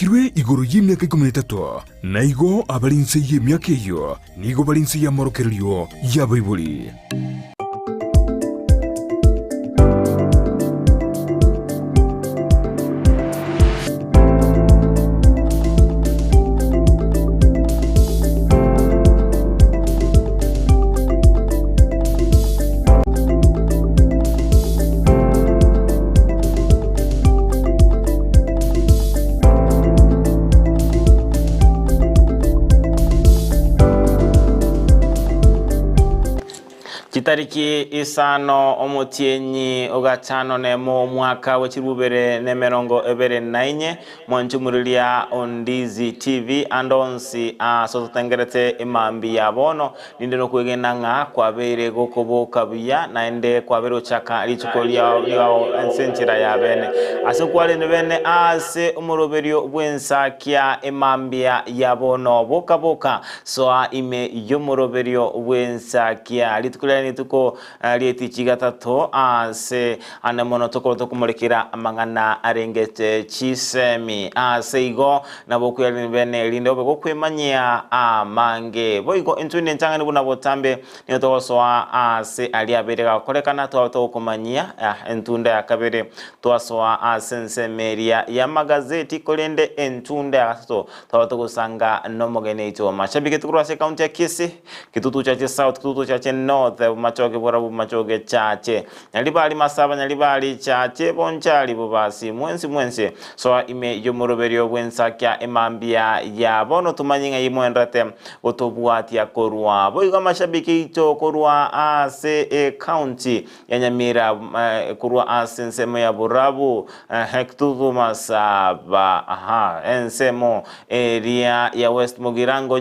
Yarikirwe igoro y'emiaka ikomi na etato, na igo abare inse y'emiaka eyio nigo bare inse y'amorokererio y'abaibori. Chitariki isano omotienyi o gatano nemo omwaka bwe chilifu bibere na emerongo ebere na inye, mwanchumuriria Ondizi TV ande onsi ase ototengerete emambia ya bono, Ninde nokwegena ng'a kwabeire gokoboka buya, naende kwabeire gochaka rituko riao riao ase enchera ya bene. Ase okwarende bene aase omoroberio bw'ensakia emambia ya bono, boka boka, soa ime y'omoroberio bw'ensakia. Rituko riaye nituko ri'etichi gatato aase ande mono tokoba tokomorekera amang'ana arengete chisemi. Ase igo Nabo okwerigereria bene, erinde obe gokwemanyia amange. Boigo intwe nentang'ani buna botambe nigo togosoa aase aria abeire gakorekana, twaba togokomanyia entunda ya kabere, twasoa ase ensemo eria y'amagazeti, korende entunda ya gatato twaba togosanga nomogeni oito. Mashabiki korwa ase ekaunti ya Kisii, Kitutu Chache South, Kitutu Chache North, Bomachoge Borabu, Bomachoge Chache. Nyaribari Masaba, Nyaribari Chache, Bonchari, Bobasi, mwensi mwensi, soa ime y'omoroberio bw'ensakia emambia ya bono tomanye ng'ai moenderete gotobwatia korwa. Boigo amashabiki aito korwa ase ecounty ya Nyamira korwa ase ensemo ya Borabu, Kitutu Masaba, aha, ensemo eria ya West Mugirango,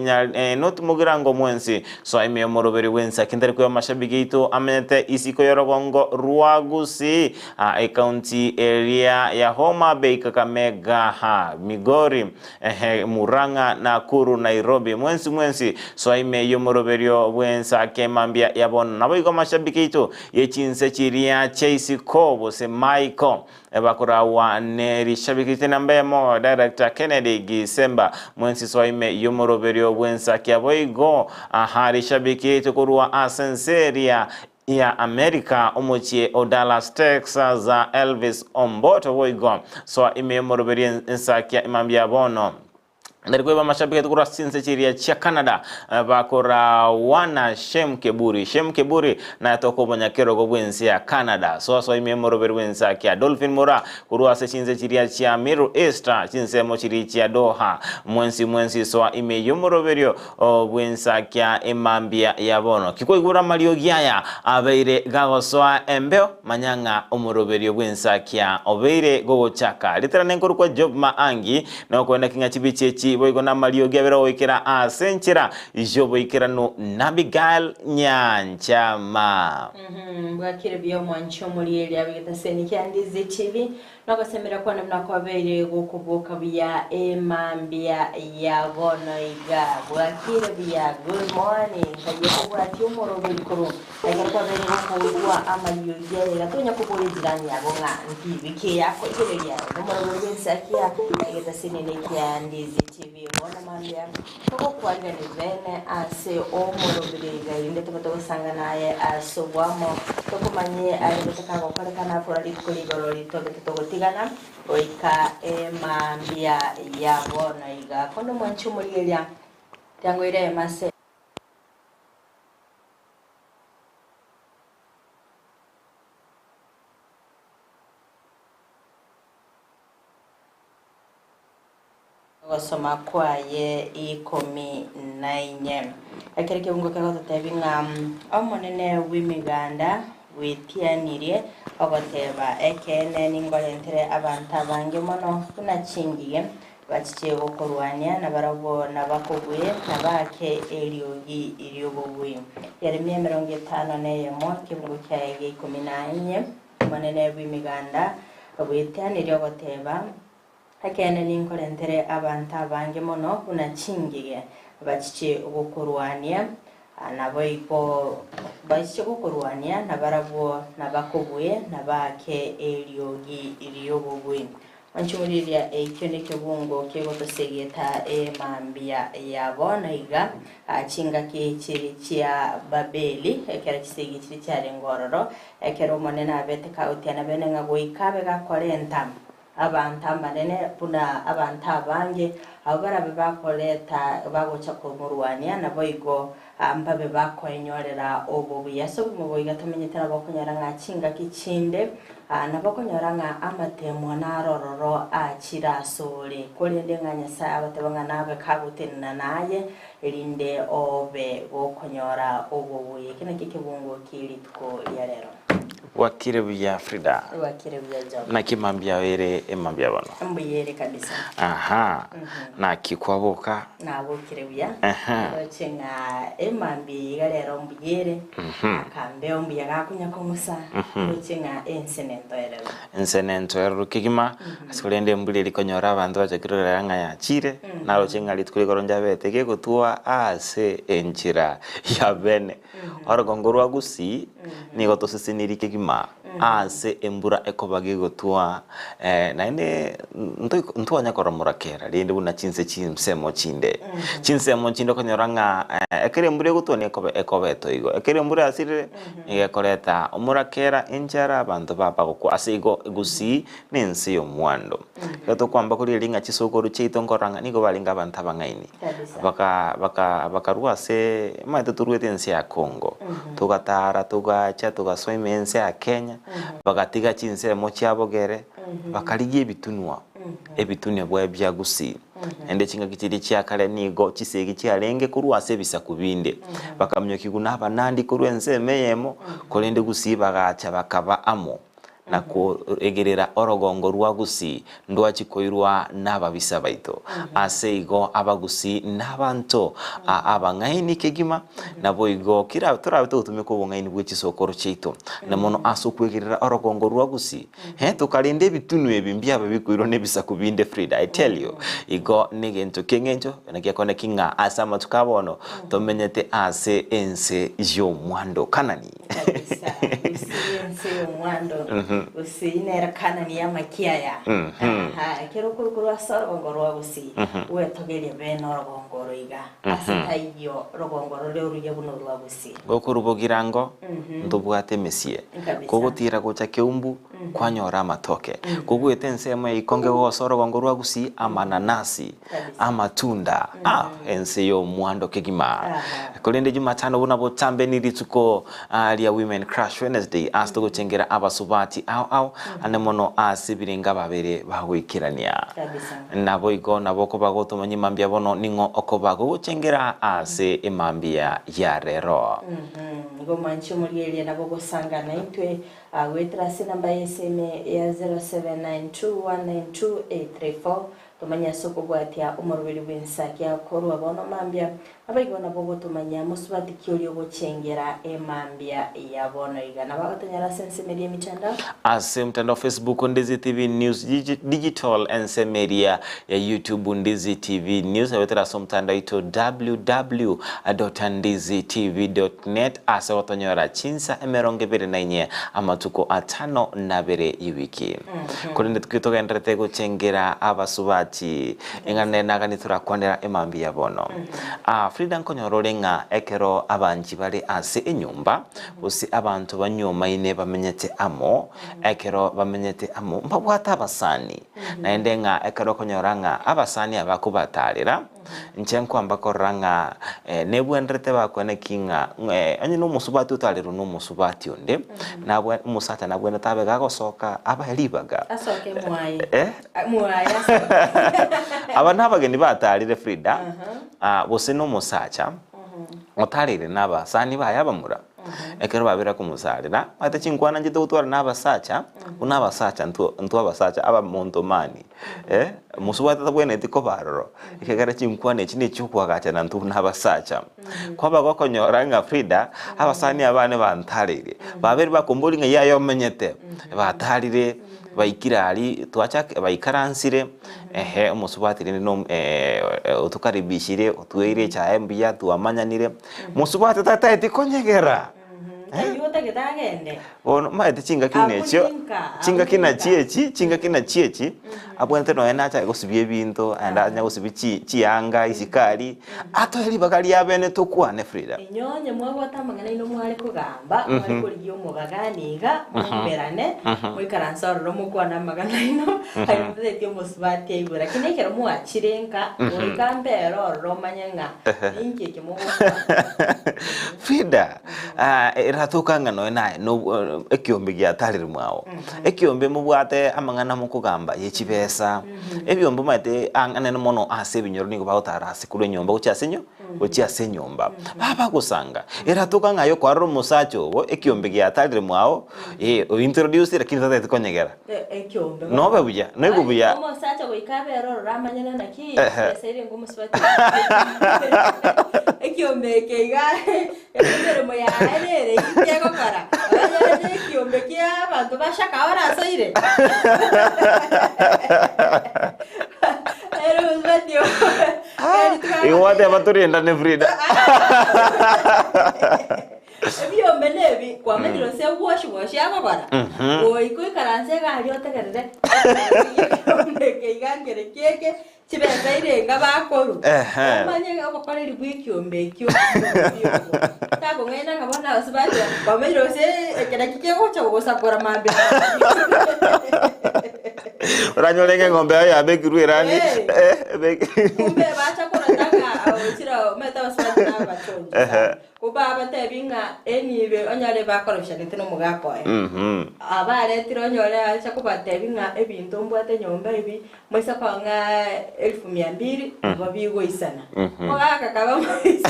North Mugirango mwensi, Soa ime y'omoroberi bw'ensa ki ntari kweba amashabiki aito amenyete isiko y'orogongo rwa Gusii, aa ecounty eria ya Homa Bay, Kakamega, ha Migori, ehe Murang'a, Nakuru, Nairobi. Mwensi mwensi soa ime y'omoroberio bw'ensa kemambia ya bono. Naboigo amashabiki aito ye chinse chiria chia isiko gose maiko. Bakoragwa ne rishabiki rinamba eyemo Director Kennedy Gisemba mwensiso ime y'omoroberio bw'ensakia boigo aha rishabiki korwa ase ense eria ya America omochie o Dallas Texas Elvis Omboto boigo soa ime y'omoroberio ensakia emambia bono. Ndari kweba amashabiki aito korwa ase chinse chiria chia Canada bakorawana Shem Keburi. Shem Keburi naye tokobonya kerogo bw'ense ya Canada. Soa soa ime omoroberi bw'ense akia Dolphin Mura korwa ase chinse chiria chia Middle East chinsemo chiria chia Doha. Mwensi mwensi soa ime y'omoroberio bw'ense akia emambia ya bono. Kikwaigure amariogi aya abeire gagosoa embeo manya ng'a omoroberio bw'ense akia obeire gogochaka. Ritarane nkorokwa Job Maangi Nokwenda ki ng'a chibichi echi boigo namariogi abere goikera ase enchera y'oboikeranu n'Abigail Nyanchama. Bwakire buya omwanchi omorieri abegete ase eniki ya Ndizi TV nogosemera kwane buna kwabeire gokoboka buya emambia ya bono iga bwakire buya good morning nkai okobwatia omoroberi korwa ekero kwabeire gokoigwa amariogi aye iga tonya koboria ejirani yago ng'a ntibi ki yakoigereria Omorwoti bw'ensakia egetasini kia Ndizi TV bono mambia togokwarigania bene ase omorobiri iga erinde tobe togosangana aye ase oboamo tokomanye aye gotakagokorekana korwa rituko rigoro ritobete togotigana goika emambia ya bono iga. Konde omwanchi omorigereria tiangoire emase. Ogosoma kwaye ikomi na inye. Ekero ekeungo kegototebia ng'a Omonene bw'Emeganda bwetianirie, ogoteba, Ekeene ningorentere abanto abange mono buna chingige, bachiche gokorwania, na barabwo nabakobue, nabaake eriogi ri'obobui. Yeremia emerongo etano na eyemo, ekeungo kiaye gia ikomi na inye. Omonene bw'Emeganda bwetianirie ogoteba, Ekeene ninkorentere abanto abange mono buna chingige, bachiche gokorwania, naboigo bachiche gokorwania, na barabwo nabakobue, nabaake eriogi ri'obobui. Anchoriria ekio nekebungo kegotosegeta emambia ya bono iga, chingaki chiri chia Babeli, ekero chisegi chiri chiarenge ororo, ekero Omonene abete kagotiana bene ng'a goika abe gakorenta abanto amanene buna abanto abange, abwo barabe bakoreta bagocha komorwania, naboigo mbabe bakoenyorera obobuya. Ase obogima obo iga tomenyete nabo okonyora ng'a chingaki chinde nabo okonyora ng'a amateemwa naro ororo achire asore, korende ng'a Nyasae agoteba ng'a nabe kagotenena naye, erinde obe gokonyora obobuya. Eke nakio ekebungo kie rituko ria rero. Bwakire buya Frida. Bwakire buya Job. Naki mambia ere emambia bono? Mbuya ere kabisa. Aha. Naki kwaboka? Nabokire buya. Aha. Ndoche ng'a emambia eye iga rero mbuya ere. Akambeo mbuya gakonya kong'usa. Ndoche ng'a ense nentoereru. Ense nentoereru kegima, ase korende embura eria konyora abanto bachakire korera ng'a yachire, naroche ng'a rituko rigoro njabete gegotwa ase enchera ya bene. Orogongo rwa Gusii nigo tosesenirie kegima ase embura ekoba gegotwa naende ntwanya koromora kera rende buna chinse chinsemo chinde. Chinsemo chinde okonyora ng'a ekero embura egotwa nigo ekoba ekoba etoigo, ekero embura yasirire nigo ekoreta omorakera, enchara, abanto baba gokwa. Ase igo Gusii na ense ya omwando. Ekero tokwamba korigereria ng'a chisokoro chiaito nkorora ng'a nigo barenge abanto abang'aini. Kabisa. Baka baka bakarua ase omanyete toruete ense ya Congo, togatara togacha togasoa ime ense ya Kenya, bagatiga chinsemo chia bogere, bakarigia ebitunwa, ebitunwa bwa bia Gusii. Naende chingaki chiria chia kare nigo chisegi chiarenge korwa ase ebisaku binde, bakaminyokiwa na abanandi korwa ensemo eyemo, korende Gusii bagacha bakaba amo. na koegerera orogongo rwa Gusii ndwachie koirwa nababisa baito. Ase igo Abagusii nabanto abang'aini kegima, naboigo kera torabe togotumeka obong'aini bwe chisokoro chiaito, na mono ase okwegerera orogongo rwa Gusii, eh, tokarenda ebitunwa ebi mbiabe bikoirwa nebisaku binde Frida, I tell you. Igo negento ki'eng'encho naki ekoneki ng'a ase amatuko a bono tomenyete ase ense y'omwando Kanani. Kabisa, gusii ense y'omwando, gusii nere Kanani y'amakiaya. Aha, ekero okorwa korwa ase orogongo rwa gusii, gwetogeria bene orogongo oro iga, ase taiyo rogongo rore oruya buna orwa gusii. Gokorwa bogirango, ntobwate emesie. Kabisa. Kogotira gocha Keumbu, kwanyora amatoke. Kogoeta ensemo ya Ikonge gogosa orogongo rwa Gusii, amananasi, Kabisa. amatunda, ah, ense y'omwando kegima. Aha. Korende Jumatano buna botambe ni rituko ah, ria Women Crush Wednesday ase togochengera abasubati ao ao ande mono ase ebirenga babere bagoikerania. Kabisa. Naboigo nabo okoba gotomanya emambia bono ning'o okoba gogochengera ase emambia ya rero. Mhm. Igo mwanche omorigereria nabo ogosanga naintwe Goetera ase enamba y'esimi ya 0792192834, tomanye ase okobwatia omoroberi bw'ensakia korwa bono mambia, naboigo nabo ogotomanya mosubati ki oria ogochengera emambia ya bono iga. Nabo agotonyora ase ensemo eria y'emitandao. Ase omotandao Facebook Ndizi TV News Digital, ensemo eria ya YouTube Ndizi TV News, goetera ase omotandao oito www.ndizitv.net ase gotonyora chinsa emerongo ebere na inye amatuko atano na abere y'ewiki. Korende tokio togendererete gochengera abasubati eng'ana nere nagani torakwanera emambia ya bono. Ah, Frida nkonyora ore ng'a ekero abanchi bare ase enyomba gose abanto banywomaine bamenyete amo, ekero bamenyete amo mbabwate abasani. Naende ng'a ekero okonyora ng'a abasani aba kobatarera, inche nkwamba korora ng'a nebwenerete bakwane ki ng'a onye na omosubati otarerwe na omosubati onde, nabwe omosacha nabwenerete abe gagosoka abae ribaga. Asoke mwaye. Eh? Mwaye asoke. Aba nabageni batarire Frida, gose na omosacha, otarire na abasani baye abamura. Ekero babera komosarera, omanyete chinkwana inche togotwara na abasacha, buna abasacha ntwo ntwo abasacha abamonto mani, eh, mosubati tabwenereti koba aroro, ekiagera chinkwana echi na echiokoagachana intwe buna abasacha. Kwaba gokonyora ng'a Frida, abasani abane bantareire, babere bakomboria ng'a yaya omenyete, batarire, baikire aria, twachaka baikaransire, ehe, omosubati rende no otokaribishire, otweire echae mbuya, twamanyanire. Mosubati tataeti konyegera. Nkai otagete agende? Bono omanyete chingaki buna Abwo echio, ninka, abwo chingaki ninka. nachio echi, chingaki nachio echi, abwenerete nonya nachake gosibia ebinto, aende anya gosibia chi chianga, isikari, atoe ribaga ria bene tokwane Frida. Inwe onye mwabwate amang'ana aino mware kogamba, mware korigia omobagani iga, moumerane, moikaranse ororo mokwane amang'ana aino, aye motaeti omosubati aigwe. Lakini ekero mwachire nka, goika mbere ororo omanye ng'a ninki eke mogokwana. Frida, ah, eratoka ng'a nonya naye no ekiombe giatarire mwao, ekiombe mobwate amang'ana mokogamba ye chibesa, ebiombe omanyete ang'anene mono ase ebinyoro nigo bagotara ase korwa enyomba gochia ase enyo gochia ase enyomba. Babagosanga, eratoka ng'a aye okwarora omosacha ogo ekiombe giatarire mwao, eh, ointroduce lakini tatagete konyegera. Ekiombe Nobe buya, noigwe buya. Omosacha goika abere ororo amanyene naki Ehe. chibesa erenge omosubati ekiombe eke iga emeremo yaye nere eyio kegokora onyore ne ekiombe kia abanto ba Shakahola asoire ere omosubati Igo gwateba torendane Frida. Ebiombe nebi, kwamanyire gose gwoshi gwoshi agokora, goika oikaranse egari otegerere ekiombe eke iga nkere kieke, chibesa irenga bakorwa, Ehe. omanye obokoreri bwa ekiombe ekio obo. Takong'aina ng'a bono ase bacha, kwamanyire gose eke naki kegocha gogosakora mambia. Oranyore ng'a eng'ombe yaye yabekirwe erani, Eh. eh, ebek- Kumbe bacha korota ng'a ochire omanyete abasubati nabachongi sana. Kobabatebi ng'a enibe onyore bakorobishanete nomogaka oye. Abaretire onyore acha kobatebi ng'a ebinto mbwate nyomba ebi, moise kong'a elfu mia mbili, nabo bigoisana. Mogaka kaba moisa.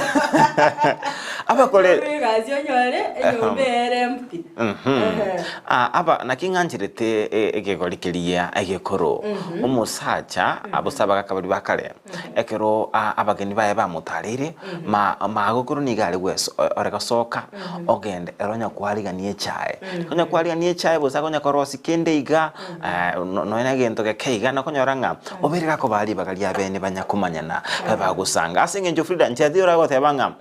Abakore- Onyore egasi onyore enyomba ere empty. Ehe. Ah, aba naki ng'ancherete e- egegori keria egekoro omosacha abo abagaka baria ba kare Ekero abageni baye bamotareire, magokoro nigo are ore gosoka ogende ere onya kwarigania echae. Onya kwarigania echae gose akonya korosia kende iga, nonya na egento geke iga nokonyora ng'a obeire gakobaa ribaga riabene banya komanyana bagosanga. Ase eng'encho Frida inche tari oragoteba ng'a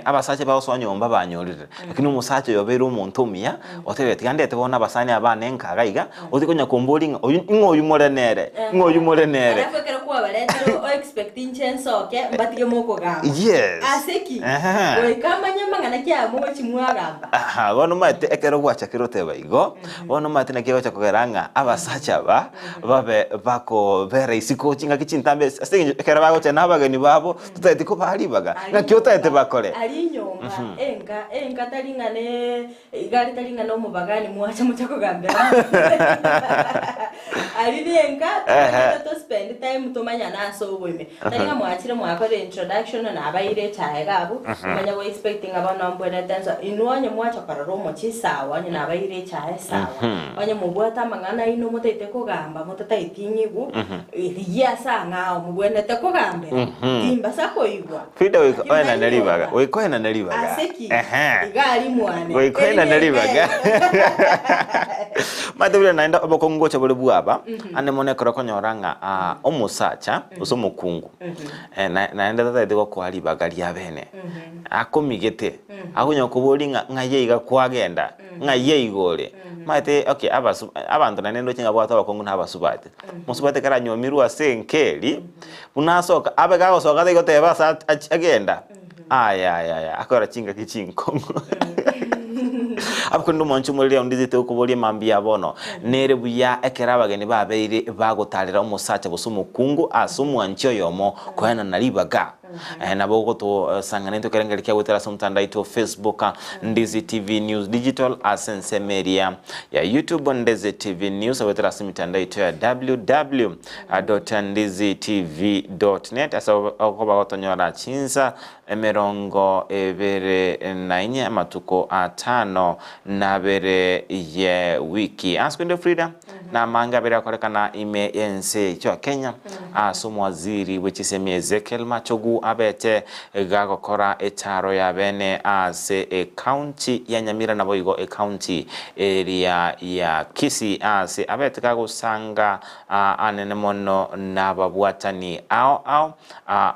abasacha bagosoa nyomba banyorire, lakini omosacha oyo obeire omonto omuya, otebire tiga ndete bono abasani aba bane nka iga iga, Otie konya komboria ng'a oyio ng'a oyio more nere, ng'a oyio more nere. Alafu ekero kwabaretire o expect inche nsoke mbatige mokogamba. Yes. Ase ki? Ehe. Goika manye amang'ana ki aya mogochi mwagamba. Aha, bono omanyete ekero gwachakire oteba igo, bono omanyete naki egocha kogera ng'a abasacha aba babe bakobera isiko chingaki chintambe ase eng'encho ekero bagocha na abageni babo totageti kobaa ribaga, ng'aki otagete bakore? Aria nyomba, enka, enka tari ng'a ne Iga ritari ng'a nomobagani mwacha mocha kogambera Aria nenka tomanyete to spend time tomanyane ase oboime. Tari ng'a mwachire mwakorire introduction nabaire echae iga abwo, omanye go expect ng'a bono mbwenerete nso inwe onye mwacha korora omochie sawa onye nabaire echae sawa. Onye mobwate amang'ana aino motaete kogamba motataeti ng'igu, rigia ase ang'ao mobwenerete kogambera, timbasa koigwa. Frida goika Lakini oenane nari ribaga, nyomba. goika oenane ribaga. Ase ki? Ehe. Iga aria mwane. Goika Eri oenane nenka ribaga. eye. Omanyete buna naende obokong'u ngocha bore bwaba, ande mono ekero okonyora ng'a ah, omosacha gose omokungu, eh, na- naende tatagete gokoa ribaga ria bene, akomigete, akonya koboria ng'a ng'ai iga kwagenda, ng'ai iga ore. Omanyete okay abasu abanto naende ndoche ng'a babwate obokong'u na abasubati. Omosubati ekero anywomirwe ase enka eria, Buna asoka, abe gagosoka tari goteba ase achi agenda, ayayaya, akora chingaki chinkong'u. Abwo korende omwancho omoriri ondizete okoboria mambia bono, nere buya ekero abageni babeire bagotarera omosacha gose omokungu ase omwanchi oyomo koenana ribaga. Nabo ogotosang'ana intwe ekerengerio kia goetera ase omotandao oito o Facebook, Ndizi TV News Digital, ase ensemo eria ya YouTube, Ndizi TV News, goetera ase emitandao yaito ya www. Ndizitv.net ase okoba gotonyora chinsa 24 amatuko atano na abere ye wiki. Ase kende Frida na amange abere akorekana ime y'ense yaito ya Kenya ase omowaziri bwe chisemi Ezekiel Machogu. Machugu abete gagokora etaaro ya bene ase ecounty ya Nyamira naboigo ecounty eria ya Kisii ase abete gagosanga anene mono nababwatani ao ao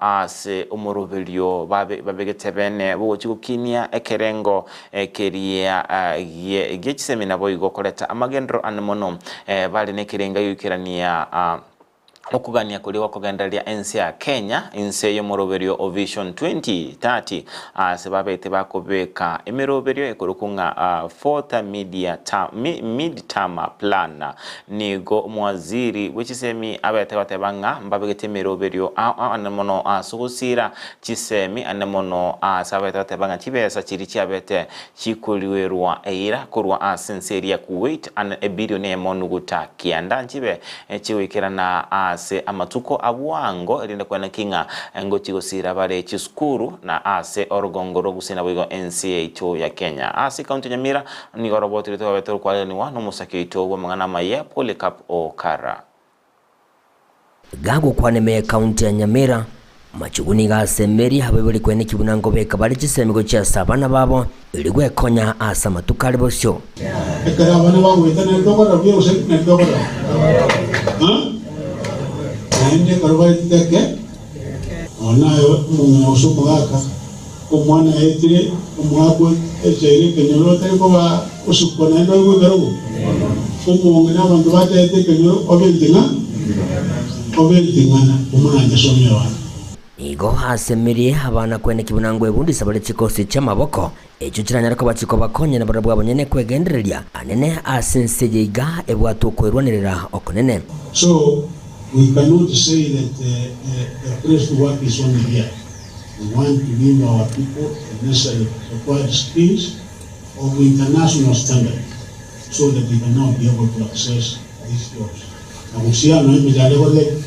ase omoroberio babegete bene bogochia gokinia ekerengo keria gie chisemi naboigo koreta amagenderero ane mono bare nekerenga gioikerania Okogania koria gokogendereria ense ya Kenya inse y'omoroberio o Vision 2030 ase babete bakobeka emeroberio ekorokwa ng'a Fourth Mid-Term Plan. Nigo omowaziri bwe chisemi abete goteba ng'a mbabegete emeroberio ao ao anene mono ase ogosiira chisemi anene mono ase abete goteba ng'a chibesa chiria chiabete chikoriwerwa eira korwa ase ense eria ya Kuwait ane ebilioni eyemo nuguta kianda nchibe chigoikerana ase amatuko a bwango erinde kweneki ng'a ngochia gosiira bare chisukuru na ase orogongo rwa Gusii naboigo ense yaito ya Kenya. Ase ekaunti ya Nyamira nigo oroboti rwaito rwabete rokwareranigwa nomosake oito bw'amang'ana amaya Polycarp Okara. Gagokwana ime y'Ekaunti ya Nyamira, Machugu nigo asemerie abaibori kweneki buna nkobeka bare chisemi gochia ase abana babo erio gwekonya ase amatuko are bosio. Ekero abana bagoeta nari tokorora buya gose nari tokorora? Ha? Naende ekero baetete eke, nonya naye omong'ina gose omogaka, omwana aetire omwaka echaire ekenyoro otari koba osukwa naende oigwe ekerogo, omong'ina abanto bataete ekenyoro obe enting'a obe enting'ana omoranche somia abana. Nigo asemerie abana kweneki buna ngwebundisa bare chikosi chi'amaboko, echio chiranyare koba chikobakonya nabarabwo abanyene kwegendereria anene ase ense eye iga ebwate okwerwanerera okonene. So we cannot say that the place to work is only here. We want to give our people the necessary required skills of international standard so that they can now be able to access these jobs. Na gusii nonya emechando egoteba ki?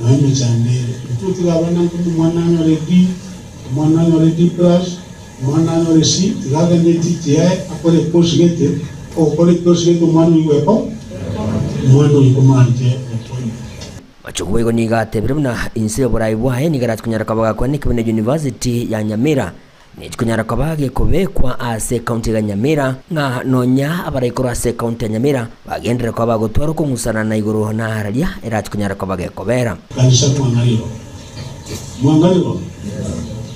Nonya emechando ere. Intwe tiga abana nkomo omwana anyore D, omwana anyore D plus, omwana anyore C, tiga agende etiti yaye akore ecourse gete, ogokora ecourse gete omwana oyio gweko, omwana oyio komoranche gokonywa. Machogu boigo nigo atebire buna inse y'oborai bwaye nigo arache konyara koba gakwanekigwa na University ya Nyamira nechi konyara koba gekobekwa ase ekaunti ya Nyamira ng'a nonya abarai korwa ase ekaunti ya Nyamira bagenderere koba bagotwara okong'usana na igoro na araria erache konyara koba gekobera. Kanisa mwangarigwa, mwangarigwa,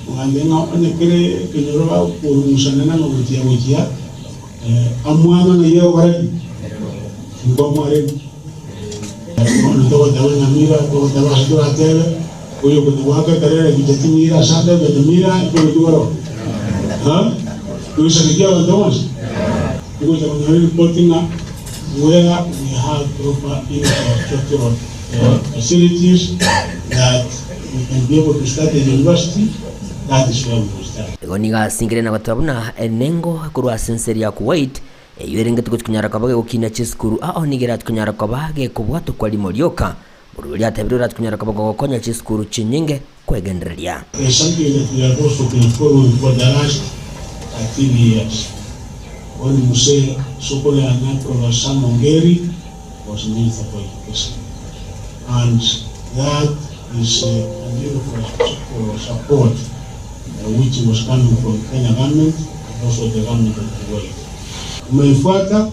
mwange ng'a onye kere ekenyoro bakorung'usana na gochia gochia amwana ng'ai egokora ki? Nkomwareri. Bono togoteba Nyamira, togoteba ase toratebe, oyo okonya goaka ekerere ebicha chimira ase atebe Nyamira, ekero kigoro. Ha? Toisanetie abanto bonsi? Togocha konyora eripoti ng'a where we have proper infrastructural facilities that we can be able to start a university, that is where we will start. Igo nigo asingire na goteba buna enengo korwa ase ense eria ya Kuwait Eyio erenge tigochi konyara koba gegokiina chisukuru ao nigo erachi konyara koba gekobwatokwa rimo rioka. Borobio riatebire orachi konyara koba gogokonya chisukuru chinyinge kwegendereria. There is something that we have also been following for the last 13 years when Mzee Sokole Anyakora Sam Ongeri was Minister for Education and that is an infrastructural support which was coming from Kenya government and also the government of Kuwait. Umeifuata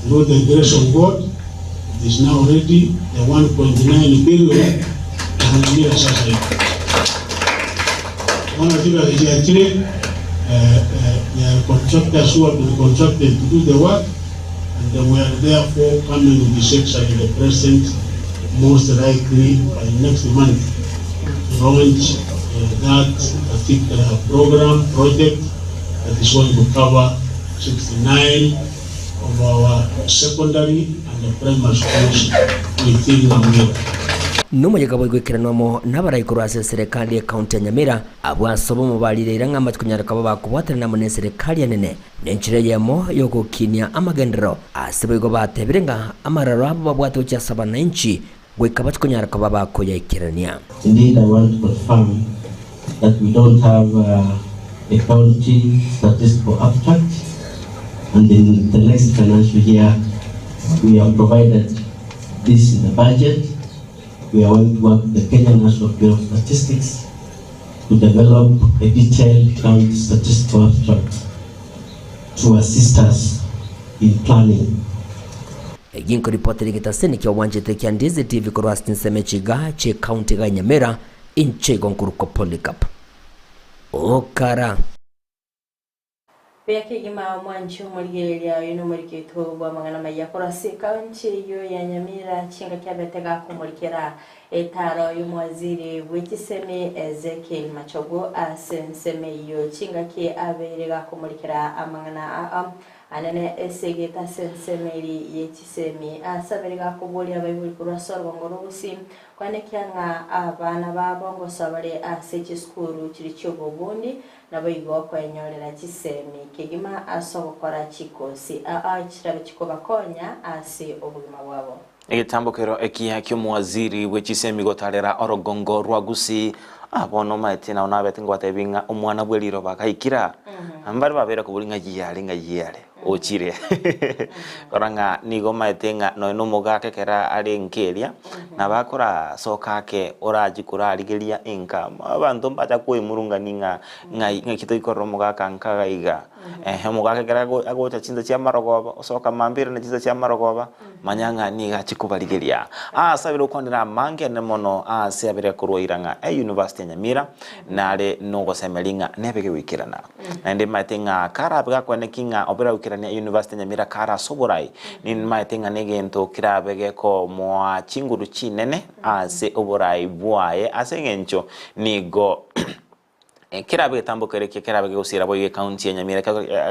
through the grace of God it is now ready the 1.9 billion inaingia sasa hivi. Bono chibesa chiachire there are contractors who have been contracted to do the work and they were therefore coming with His Excellency the President most likely by next month to launch that particular program project that is going to cover 69 of our secondary and primary schools within Nyamira. Nomoyega bw'ogoikeranwa amo nabarai korwa ase eserekari y'ecounty ya Nyamira, abwo ase obomo barireire ng'a mbache konyara koba bakobwatanana amo neserekari enene Nenchera eyemo y'ogokinia amagenderero ase boigo batebire ng'a amararo abo babwate gochia ase abananchi goika bache konyara koba bakoyaikerania. Indeed I want to confirm that we don't have a county statistical abstract and in the next financial year we have provided this in the budget. We are going to work with the Kenya National Bureau of Statistics. to develop a detailed county statistical abstract to assist us in planning. Egi nkoripotera egetaseni kia obwanchete kia Ndizi TV korwa ase chinsemo echi iga chie county iga ya Nyamira, inche igo nkorokwa Polycarp Okara. Buya kegima omwanchi omorigereria oyo nomoriki oito bw'amang'ana amaya korwa ase ekaunti eyio ya Nyamira chingaki abete gakomorikera etaro y'omowaziri bw'echisemi Ezekiel Machogu ase ensemo eyio chingaki abeire gakomorikera amang'ana aa anene esegete ase ensemo eri y'echisemi ase abere gakoboria abaibori korwa ase orogongo rw'obosii Koenekia ng'a abana babo ngosoa bare ase chisukuru chiria chi'obobundi, naboigo koenyorera chisemi kegima ase ogokora chikosi aa chirabe chikobakonya ase obogima bwabo. Egetambokero ekiya ki'omowaziri bwe chisemi gotarera orogongo rwa Gusii. Ah, bono omanyete nabo nabete ngobatebia ng'a omwana bwe riroba agaikira, mbare babeire koboria ng'a yare ng'a yare ochire. Rora ng'a nigo omanyete ng'a nonya na omogaka ekero are nkeria, nabo akorasoka ake orachie korarigeria enka, abanto mbacha koemurungania ng'a ng'ai ng'aki toikorera omogaka nka iga iga. Ehe omogaka ekero ago agocha chinsa chia amarogoba, osoka mambia na chinsa chia amarogoba, manya ng'a nigo achia kobarigeria. Ase abere gokwanera amange ane mono ase abere korwa ira ng'a eyunivasiti ya Nyamira nare nogosemeria ng'a nebe gegoikerana. Naende nimanyete ng'a karabe gakwaneki ng'a obere goikerania eyunivasiti ya Nyamira kare ase oborai, nimanyete ng'a negento kerabe gekomoa chinguru chinene ase oborai bwaye ase eng'encho nigo Kerabe getambo kere ekiya kerabe gegosiera boigo ecounty ya Nyamira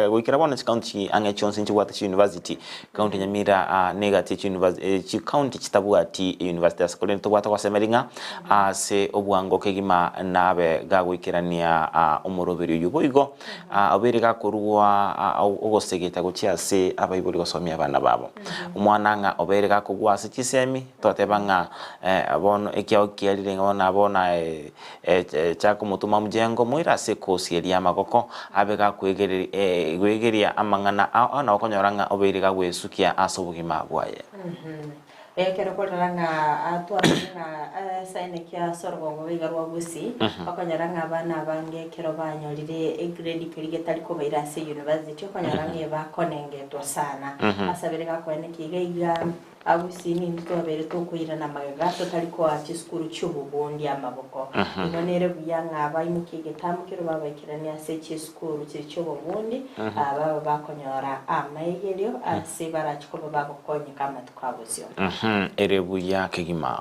goikera bono chicounty ang'e chionsi nchibwate chiuniversity. County ya Nyamira negati ye chicounty chitabwati university ase korende tobwate gosemeria ng'a ase obwango kegima nabe gagoikerania omoroberi oyio. Boigo obeire gakorua ogosegeta gochia ase abaibori gosomia abana babo. Omwana ng'a obeire gakogwa ase chisemi toteba ng'a bono ekiao kiarire ng'a bono nabo naye Chaka omotoma mjengo, moire ase ekosi eria y'amagoko, abe gakwegeria amang'ana ao, na okonyora ng'a obeire gagwesukia ase obogima bwaye. Ekero korora ng'a atwarire ng'a esaine kia ase orogongo iga rwa Gusii, okonyora ng'a abana abange ekero banyorire egrade keria getari kobaira ase university, okonyora ng'a ebakonengetwa sana. Ase abere gakoenekia iga iga. Agusii nintwe twabeire tokoirana magega totari koa chisukuru chi'obobondi amaboko. Igo nere buya ng'a abaimokia egetambo keria babaikeranie ase chisukuru chiria chi'obobondi, baba bakonyora amaigerio ase barache koba bagokonyeka amatuko a bosio. Ere buya kegima.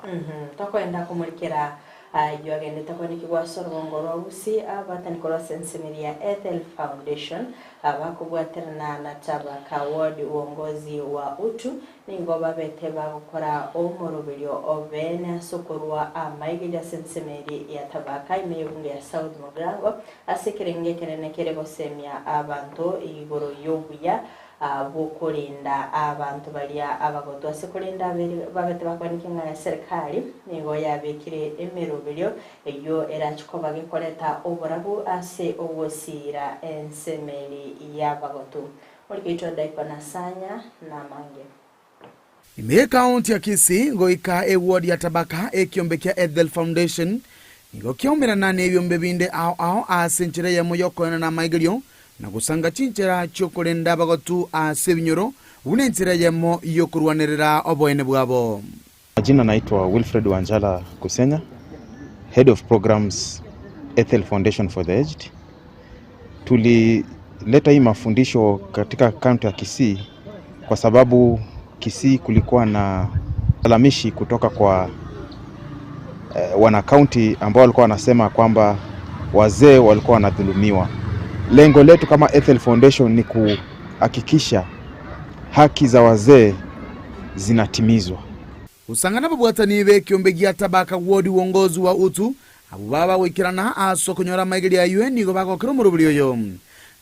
Tokoenda komorikera Ayio agendete kwanekigwa ase orogongo rwa Gusii, ababatani korwa ase ensemeri ya Ethel Foundation, abakobwaterana na Tabaka Ward Uongozi wa Utu, nigo babete bagokora omoroberio o beene ase okorua amaigerio ase ensemeri ya Tabaka ime y'ebunge ya South Mugirango ase ekerengo ekenene kere gosemia abanto igoro y'obuya bw'okorinda abanto baria abagotu. Ase korende abere babete bakwaneke ng'a eserikari nigo yabekire emeroberio eyio erache koba gekoreta oborabu ase ogosiira ensemeri y'abagotu. Morikeitwa Daikwa na Sanya namange. Ime y'Ekaunti ya Kisii goika eward ya Tabaka ekiombe kia Ethel Foundation nigo kiaumerana nebiombe binde ao ao ase enchera eyemo y'okoenana amaigerio na gosanga chinchera chi'okorenda abagotu ase ebinyoro buna enchera eyemo y'okorwanerera oboene bwabo. Majina naitwa Wilfred Wanjala Kusenya, Head of Programs Ethel Foundation for the Aged. Tulileta hii mafundisho katika kaunti ya Kisii kwa sababu Kisii kulikuwa na lalamishi kutoka kwa eh, wanakaunti ambao walikuwa wanasema kwamba wazee walikuwa wanadhulumiwa. Lengo letu kama Ethel Foundation ni kuhakikisha haki za wazee zinatimizwa. Gosanga nababwatani b'ekiombe gia Tabaka Ward uongozi wa Utu, abwo baba bagoikerana ase okonyora amaigerio ayio nigo bagokera omoroberi oyo,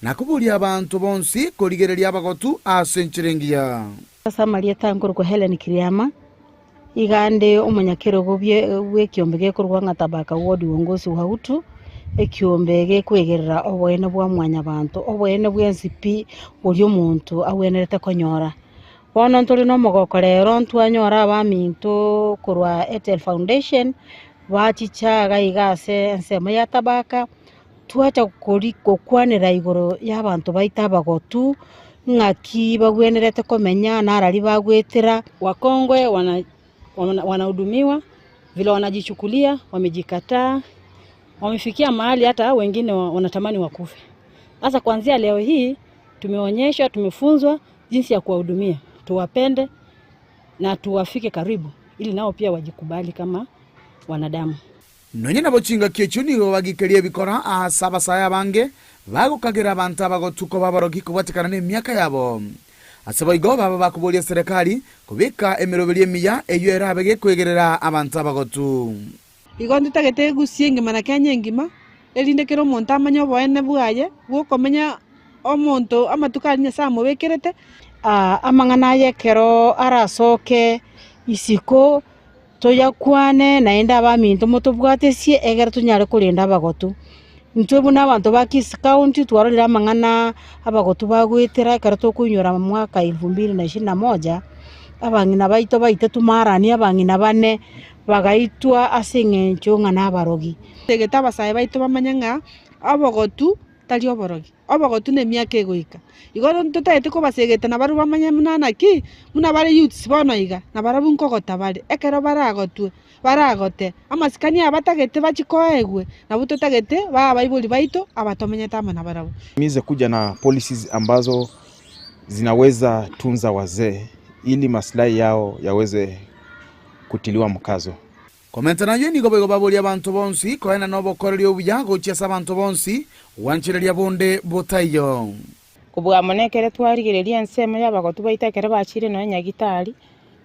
na koboria abanto bonsi korigereria abagotu ase enchera engiya. Ase amarieta nkorokwa Hellen Kiriama, iga nde omonyakerogo bw'ekiombe gekorokwa ng'a Tabaka Ward Uongozi wa Utu, ekiombe gekwegerera oboene bwa mwanyabanto, oboene bwensi pi boria omonto agwenerete konyora. Bono ntore nomogoko rero ntwanyora abaminto korwa Ethel Foundation. Bachicha iga iga ase ensemo ya Tabaka, twacha kori gokwanera igoro y'abanto baito abagotu, ng'aki bagwenerete komenya, narari bagwetera. Wakongwe wana wanahudumiwa vile wanajichukulia, wamejikataa, wamefikia mahali hata wengine wanatamani wakufe. Sasa kuanzia leo hii tumeonyeshwa, tumefunzwa jinsi ya kuwahudumia, tuwapende na tuwafike karibu ili nao pia wajikubali kama wanadamu. Nonya nabo chingaki echio nigo bagikeria ebikora aase abasae abange bagokagera abanto abagotu koba abarogi kobwatekana nemiaka yabo. Ase boigo baba bakoboria eserekari kobeka emeroberio emiya eyio erabe gekoegerera abanto abagotu. Igo ntitagete egusie engima na Kenya engima, erinde kera omonto amanye oboene bwaye bw'okomenya omonto amatuko aria Nyasae amobekerete. Amang'ana aya ekero arasoke isiko, toyakwane naende abaminto motobwatesie egere tonyare korenda abagotu. Intwe buna abanto ba Kisii County twarorire amang'ana abagotu bagoetera ekero tokoinyora mwaka elfu mbili na ishirini na moja, abang'ina baito baitetwe marani abang'ina bane, bagaitwa ase eng'encho ng'a nabarogi. Egete abasae baito bamanye ng'a obogotu tari oborogi, obogotu nemiaka egoika. Igo ntotagete kobasegeta nabarabwo bamanye buna naki, buna bare youths bono iga, nabarabwo nkogota bare. Ekero baragotwe, baragote, amasikani aya batagete bachie koegwe, nabwo totagete babe abaibori baito abatomenyete amo nabarabwo. Mize kuja na policies ambazo zinaweza tunza wazee ili maslahi yao yaweze kutiliwa mkazo. Komenta nayio nigo boigo baborie abanto bonsi koenana obokoreri obuya gochia ase abanto bonsi, gwanchereria bonde botaiyo. Kobua mono ekero twarigereria ensemo y'abagotu baito ekero bachire nonya nyagitari,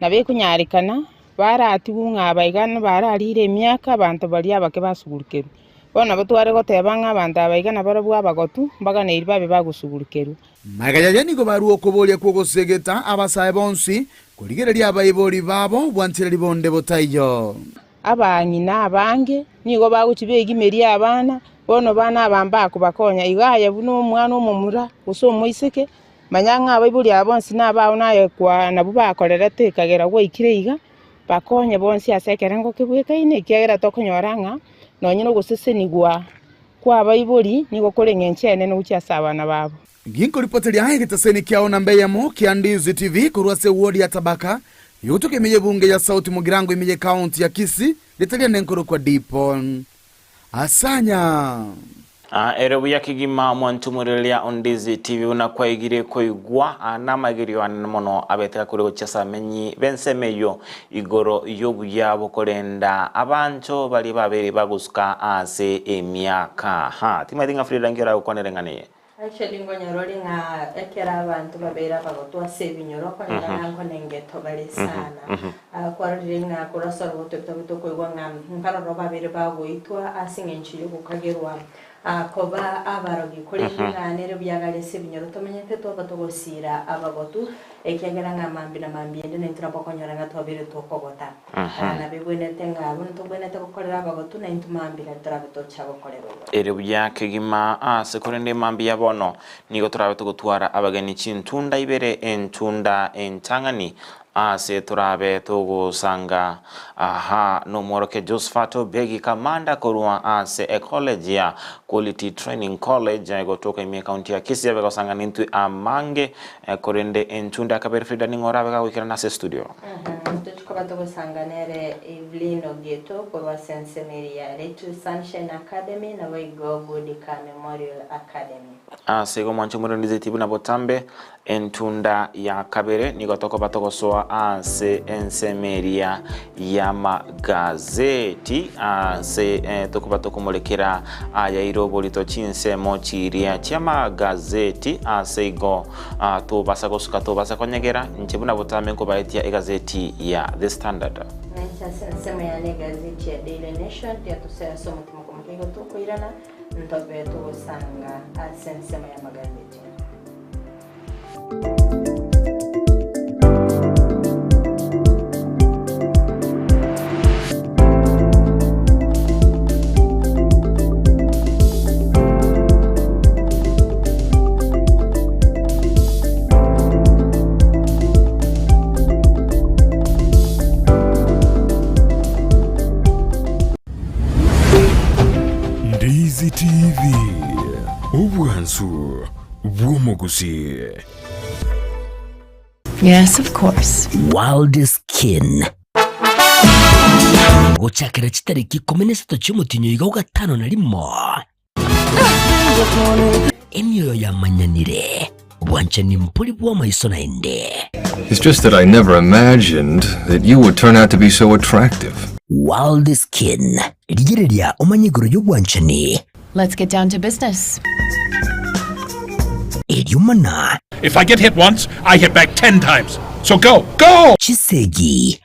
nabo ekonyarekana baratigwe ng'a abaiga bararire emiaka abanto baria abake basugurukerwe. Bono nabo tware goteba ng'a abanto aba iga nabarabwo abagotu, mbaganeiri babe bagosugurukerwa. Magega yaye nigo barua okoboria kw'ogosegeta abasae bonsi, korigereria abaibori babo bwanchereri bonde botaiyo. Abang'ina abange nigo bagochia begimeria abana, bono bana aba mbakobakonya. Igo aye buna omwana omomura gose omoiseke, manya ng'a abaibori aba bonsi nabao naye kwa nabwo bakorerete ekagera gwaikire iga, bakonye bonsi ase ekerengo kebwekaine, ekiagera tokonyora ng'a nonye na ogosesenigwa kw'abaibori nigo kore eng'encho enene gochia ase abana babo. Ginkoripoteria egetaseni kiao namba eyemo kia Ndizi TV korwa ase eward ya Tabaka, yogotoka ime y'ebunge ya South Mugirango ime y'ecounty ya Kisii, rita riane nkorokwa Dipon Asanya. Ere buya kegima mwantumoreria Ondizi TV buna kwaigire koigwa namagerio anene mono abete gakure gochia ase abamenyi b'ensemo eyio igoro y'obuya bokorenda abanto baria babeire bagosuka ase emiaka. Ha, timanyeti ng'a Frida nki oragokwanere ng'a neye. Actually nkonyora ore ng'a ekero abanto babeire abagotu ase ebinyoro okonyora ng'a nkonengeto bare sana. Kwarorire ng'a korwa ase orogoto tobe tokoigwa ng'a mbaroro babeire bagoitwa ase eng'encho y'ogokagerwa koba abarogi. Korende ng'a nere buya gare ase ebinyoro tomenyete twaba togosiira abagotu, ekiagera ng'a mambia na mambia ende naintwe nabo okonyora ng'a twabeire tokogota. Nabo ebwenerete ng'a buna tobwenerete gokorera abagotu, naintwe mambia nari torabe tocha gokorerwa bo. Ere buya kegima aase korende mambia bono nigo torabe togotwara abageni chintunda ibere entunda entang'ani aase torabe togosanga aha nomworokia Josphat Obegi Kamanda korwa ase ecollege ya Quality Training College gotoka ime ekaunti ya Kisii abe gosanga nintwe amange Korende entunda ya kabere Frida ning'o orabe gagoikerana ase estudio? Tochia koba togosanga nere Evelyn Ogeto korwa ase ensemo eria ya Little Sunshine Academy naboigo Goodika Memorial Academy. Ase igo mwanche omorendizeti buna botambe entunda ya kabere nigo tokoba togosoa ase ensemo eria y'amagazeti ase tokoba tokomorekera ayaire oborito chinsemo chiria chi'amagazeti ase igo tobasa gosuka tobasa konyegera inche buna botambe nkobaetia egazeti ya The Standard. Nainche ase ensemo yane egazeti ya Daily Nation tiatosoe ase omotima okomokia igo tokoirana ntobe togosanga ase ensemo y'amagazeti. Ndizi TV, obwansu bw'omogusii. Yes, of course. World Skin. Gochakera chitariki ikomi na isato chi'omotienyi oiga o gatano na rimo, emioyo yamanyanire, obwanchani mbori bw'amaiso naende. It's just that I never imagined that you would turn out to be so attractive. World Skin, rigereria omanye igoro y'obwanchani. Let's get down to business. Erio mana. If I get hit once, I hit back ten times. So go, go! Chisegi.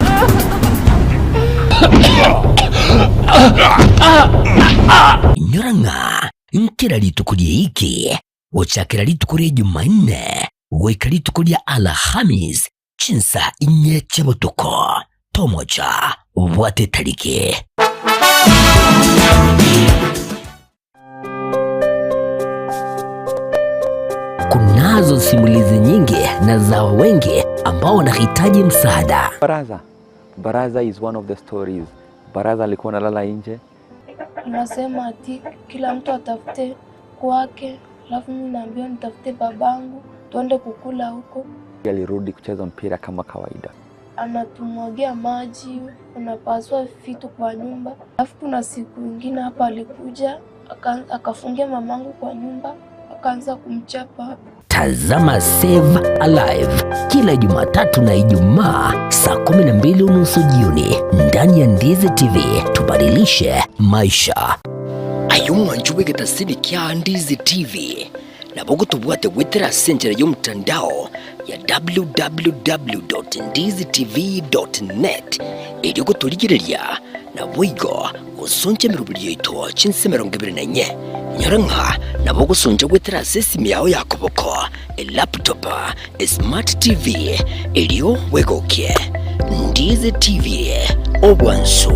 Inyora ng'a nkera rituko ri'eiki, gochakera rituko ria Jumanne goika rituko ria Alhamis chinsa inye chia botuko, tomocha bwate etariki. Kunazo simulizi nyingi na za wengi ambao wanahitaji msaada. Baraza. Baraza is one of the stories. Baraza alikuwa analala nje. Anasema ati kila mtu atafute kwake, alafu mimi naambiwa nitafute babangu tuende kukula huko. Alirudi kucheza mpira kama kawaida. Anatumwagia maji, anapasua vitu kwa nyumba. Alafu kuna siku ingine hapa alikuja akafungia mamangu kwa nyumba, akaanza kumchapa. Tazama Save Alive kila Jumatatu na Ijumaa saa 12:30 jioni ndani ya Ndizi TV. Tubadilishe maisha. Aye omwancho bw'egetasini kia Ndizi TV nabo ogotobwate goetera ase enchera y'omotandao ya www.ndizitv.net erio gotorigereria naboigo gosoncha emeroberi yaito chinse 24. Nyora ng'a nabo ogosoncha goetera ase esimi yao ya koboko, elaptop, esmart TV, erio bwegokie. Ndizi TV, obwansu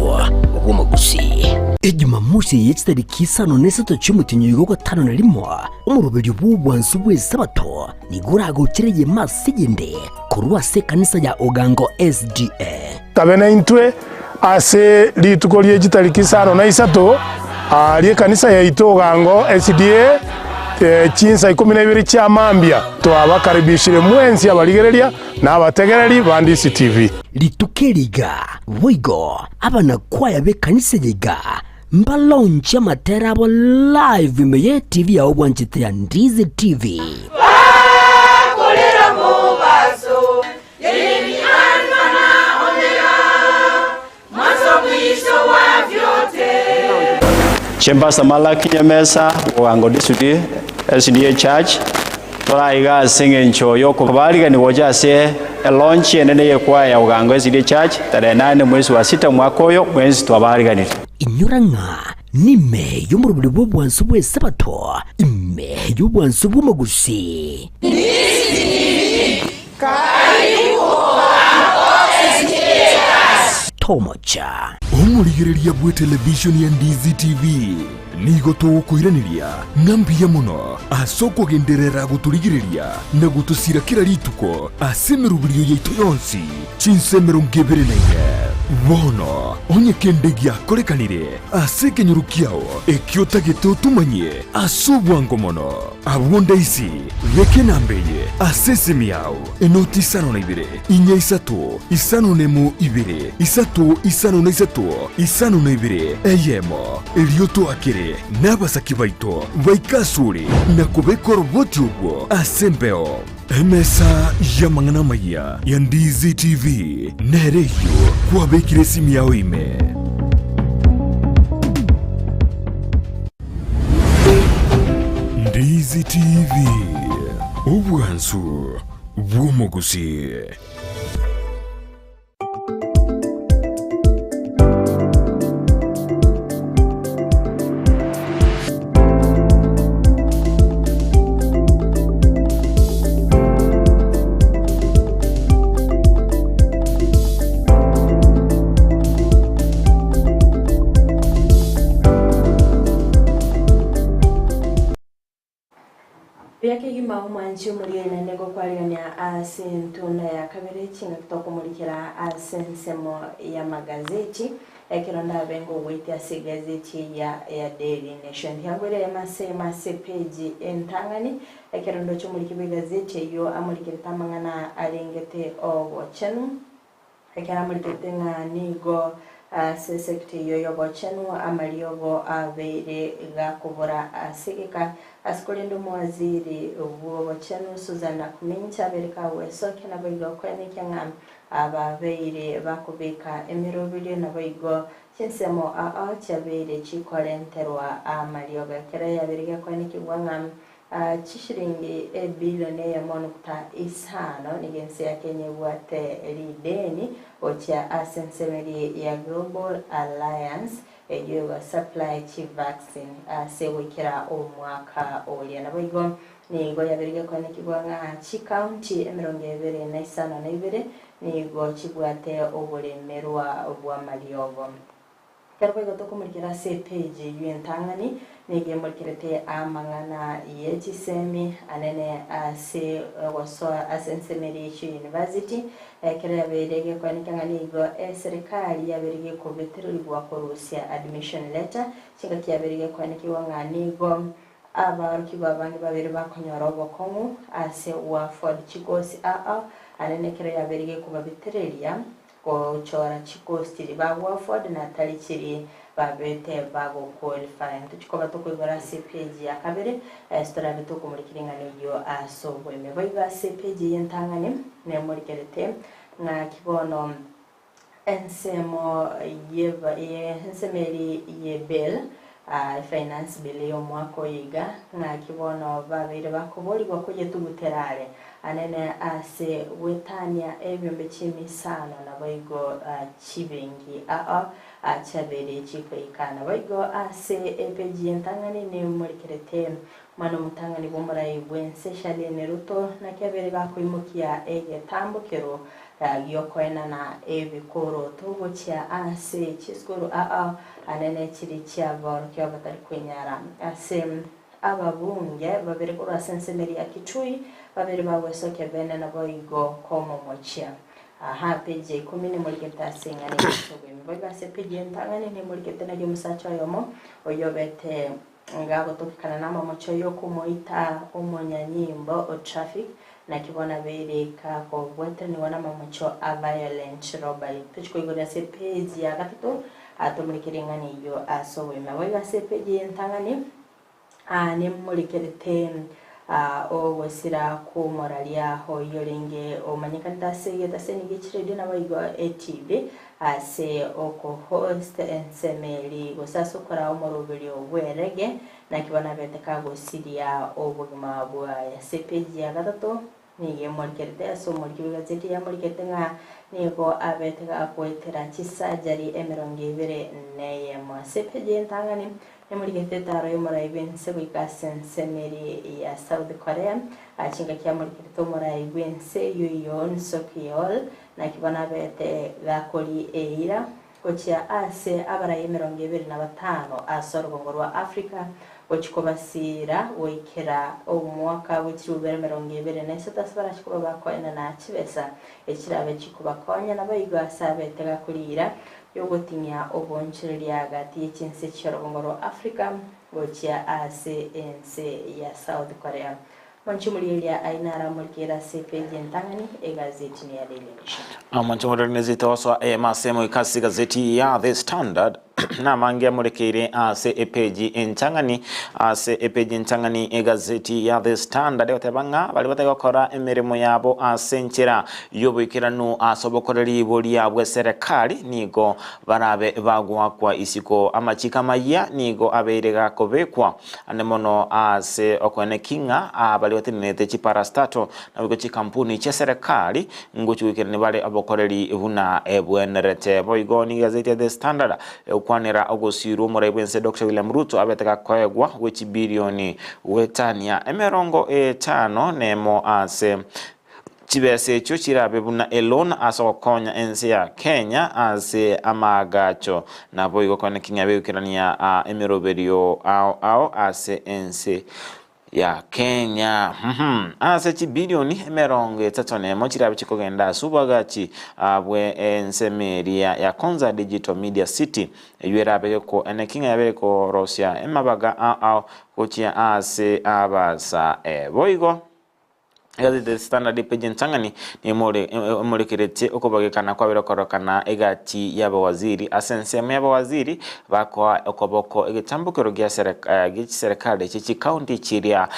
bw'omogusii. Ejumamosi eye chitariki isano na isato chi'omotienyi oiga ogatano na rimo, omoroberio bw'obwansu bw'Esabato nigo oragochere eyemo ase eyende korwa ase ekanisa ya Ogango SDA. Kabe naintwe ase rituko rie chitariki isano na isato ri'ekanisa yaito Ogango SDA, chinsa ikomi na ibere chia mambia. Twabakaribishire mwensi abarigereria na abategereri ba Ndisi TV. Rituko eri iga, boigo abanakwaya b'ekanisa eye iga mbalaunche amatera abo live ime y'etv yao bwanchete ya Ndizi TV. Bakorera mobaso, Yeye ni Alfa na Omega, mwanzo mwisho wa vyote. Chembasa Malaki Nyamesa, Bogango District SDA Church, toraiga ase eng'encho y'okobariganigwa gocha ase elaunch enene y'ekwaya ya Bogango SDA Church tarehe nane mwezi wa sita omwaka oyo, mwensi twabariganire. Inyora ng'a nime y'omorobori bw'obwansu bw'Esabato, ime y'obwansu bw'omogusi. Tomocha. Omorigereria bw'etelevishoni ya Ndizi TV nigo togokoiraneria ng'a mbuya mono ase okogenderera gotorigereria na gotosira kera rituko ase emeroberio yaito yonsi chinsa 24. Bono onye kende giakorekanire ase ekenyoro kiao ekio otagete otomanyie ase obwango mono, Abwo ndaisi, beka enamba eye ase esimi yao, enoti isano na ibere, inya isato, isano na emo ibere, isato isano na isato, isano na ibere, eyemo. Erio toakere nabasaki baito baike asore na kobeka oroboti orwo ase embeo. Emesa y'amang'ana amayia ya Ndizi TV nere eyio kwabekire esimi yao ime. Ndizi TV, obwansu bw'omogusii. Buya kegima omwanchi omoria naende ngokwarigania ase entunda ya kabere chingaki tokomorikera ase ensemo y'amagazeti. Ekero ndabe ngogoitia ase egazeti eye ya Daily Nation. Tiangoire eyemo ase eyemo ase epeji entang'ani, ekero ndoche omoriki bw'egazeti eyio amorikerete amang'ana arengete obochenu, ekero amorikerete ng'a nigo ase esecta eyio y'obochenu amariogo abeire gakobora ase egeka ase korende omowaziri bw'obochenu Susan Nakhumicha abeire kagwesokia naboigo koenekia ng'a Ababeire bakobeka emeroberio naboigo chinsemo ao chiabeire chikorenterwa amariogo. Ekero yabeire gekoenekigwa ng'a chishilingi ebilioni eyemo nukta isano nigo ense ya Kenya ebwate rideni gochia ase ensemo eria ya Global Alliance eyio egosupply chivaccine ase goikera omwaka oria. Naboigo Nigo yabeire gekoenekigwa ng'a chikaunti 252 nigo chibwate oboremerwa bw'amariogo. Ekero boigo tokomorikera ase epeji eyio entang'ani, nigo emorikerete amang'ana ye chisemi anene ase ogosoa ase ensemo eria Echio University, ekero yabeire gekoenekigwa ng'a nigo eserekari yabeire gekobetererigwa korusia admission letter, chingaki yabeire gekoenekigwa ng'a nigo Abaorokigwa abange babere bakonyora obokong'u ase Warford chikosi aa anene ekero yabeire gekobabetereria gochora chikosi chiria ba Warford na tari chiria babete bagoqualify. Ntochikoba tokoigora ase epeji ya kabere ase torabe tokomorikera eng'ana eyio ase oboime. Boigo ase epeji eye entang'ani nemorikerete ng'aki bono Ensemo y'ensemo eria ye bill, finance bill y'omwaka oyo iga, ng'aki bono babeire bakoborigwa koyetugutera are anene ase gwetania ebiombe chi'emisano naboigo chibenki ao chiabeire chikoika. Naboigo ase epeji y'entang'ani nemorikerete Omwana omotang'ani bw'omorai bw'ense Charlene Ruto naki abeire gakoimokia egetambokero gi'okoenana ebikoroto gochia ase chisukuru ao anene chiri chi'aborokigwa batari kwenyara. Ase ababunge babere korwa ase ensemo eria ya Kitui babere bagwesokia bene naboigo komomochia. Aha peji ya ikomi nemorigete ase eng'ana eye obwemi. Boigo ase peji entang'ani nemorigete nario omosacha oyomo oyobete Ngagotokekana namamocho y'okomoita omonyanyimbo o traffic, naki bono abeire kagobwetanigwa namamocho a violent robbery. Tochi koigorera ase epage ya gatato tomorike ring'ana eyio ase oboime. Boigo ase epage y'entang'ani nemorekerete ogosira kw'omoraria oyio orenge omanyekanete ase egetaseni gie chiredio naboigo etv Ase okohost ensemo eri, gose ase okoraa omoroberio bw'erege, naki bono abete kagosiria obogima bwaye. Ase epeji ya gatato nigo emorikerete ase omoriki bw'egazeti yamorikete ng'a nigo abete gagoetera chisajari emerongo ebere neyemo. Ase epeji y'entang'ani nemorikete etaro y'omorai bw'ense goika ase ensemo eri ya South Korea, chingaki amorikerete omorai bw'ense eyio Yoon Suk Yeol Naki bono abete gakori eira gochia ase abarai emerongo ebere na batano ase orogongo rwa Afrika, gochia kobasiira goikera omwaka bwe chirubere emerongo ebere na isato ase barache koba bakoenana chibesa echirabe chikobakonya, naboigo ase abete gakori eira y'ogoting'ia oboonchoreria gati ye chinse chi'orogongo rwa Afrika gochia ase ense ya South Korea. Mwanche omorieria aye naramorikere ase epeji entang'ani egazeti ya Daily Nation. Mwanche omoreri nezete osoa eyemo ase emoika ase egazeti ya The Standard namange amorekeire ase epeji entang'ani ase epeji entang'ani egazeti ya The Standard egoteba ng'a baria batari gokora emeremo yabo ase enchera y'oboikeranu ase obokoreri boria bw'eserekari nigo barabe bagoakwa isiko. Amachiko amayia nigo abeire gakobekwa Ande mono ase okoeneki ng'a abaria batenenete chiparastato naboigo chikampuni chia serekari ngochia goikerania bare obokoreri buna ebwenerete. Boigo nigo egazeti ya The Standard egokwanera ogosiirwa omorai bw'ense Doctor William Ruto abete gakoegwa gwe chibilioni goetania emerongo etano nemo ase Chibesa echio chirabe buna eloan ase ogokonya ense ya Kenya ase amaagacho. Naboigo kone king'abe goikerania emeroberio ao ao ase ense. ya Kenya. Ase chibilioni emerongo etato nemo chirabe chikogenda ase obwagachi bwe ensemo eria ya Konza Digital Media City eywo erabe geko eneki ng'a yabere korosia emabaga ao ao gochia ase abasae. Boigo Egazeti The Standard page entang'ani nigo emorekeretie okobagekana kwabere korokana egati y'abawaziri ase ensemo y'abawaziri bakoa okoboko egetambokero gia chiserekari chie chikaunti chiria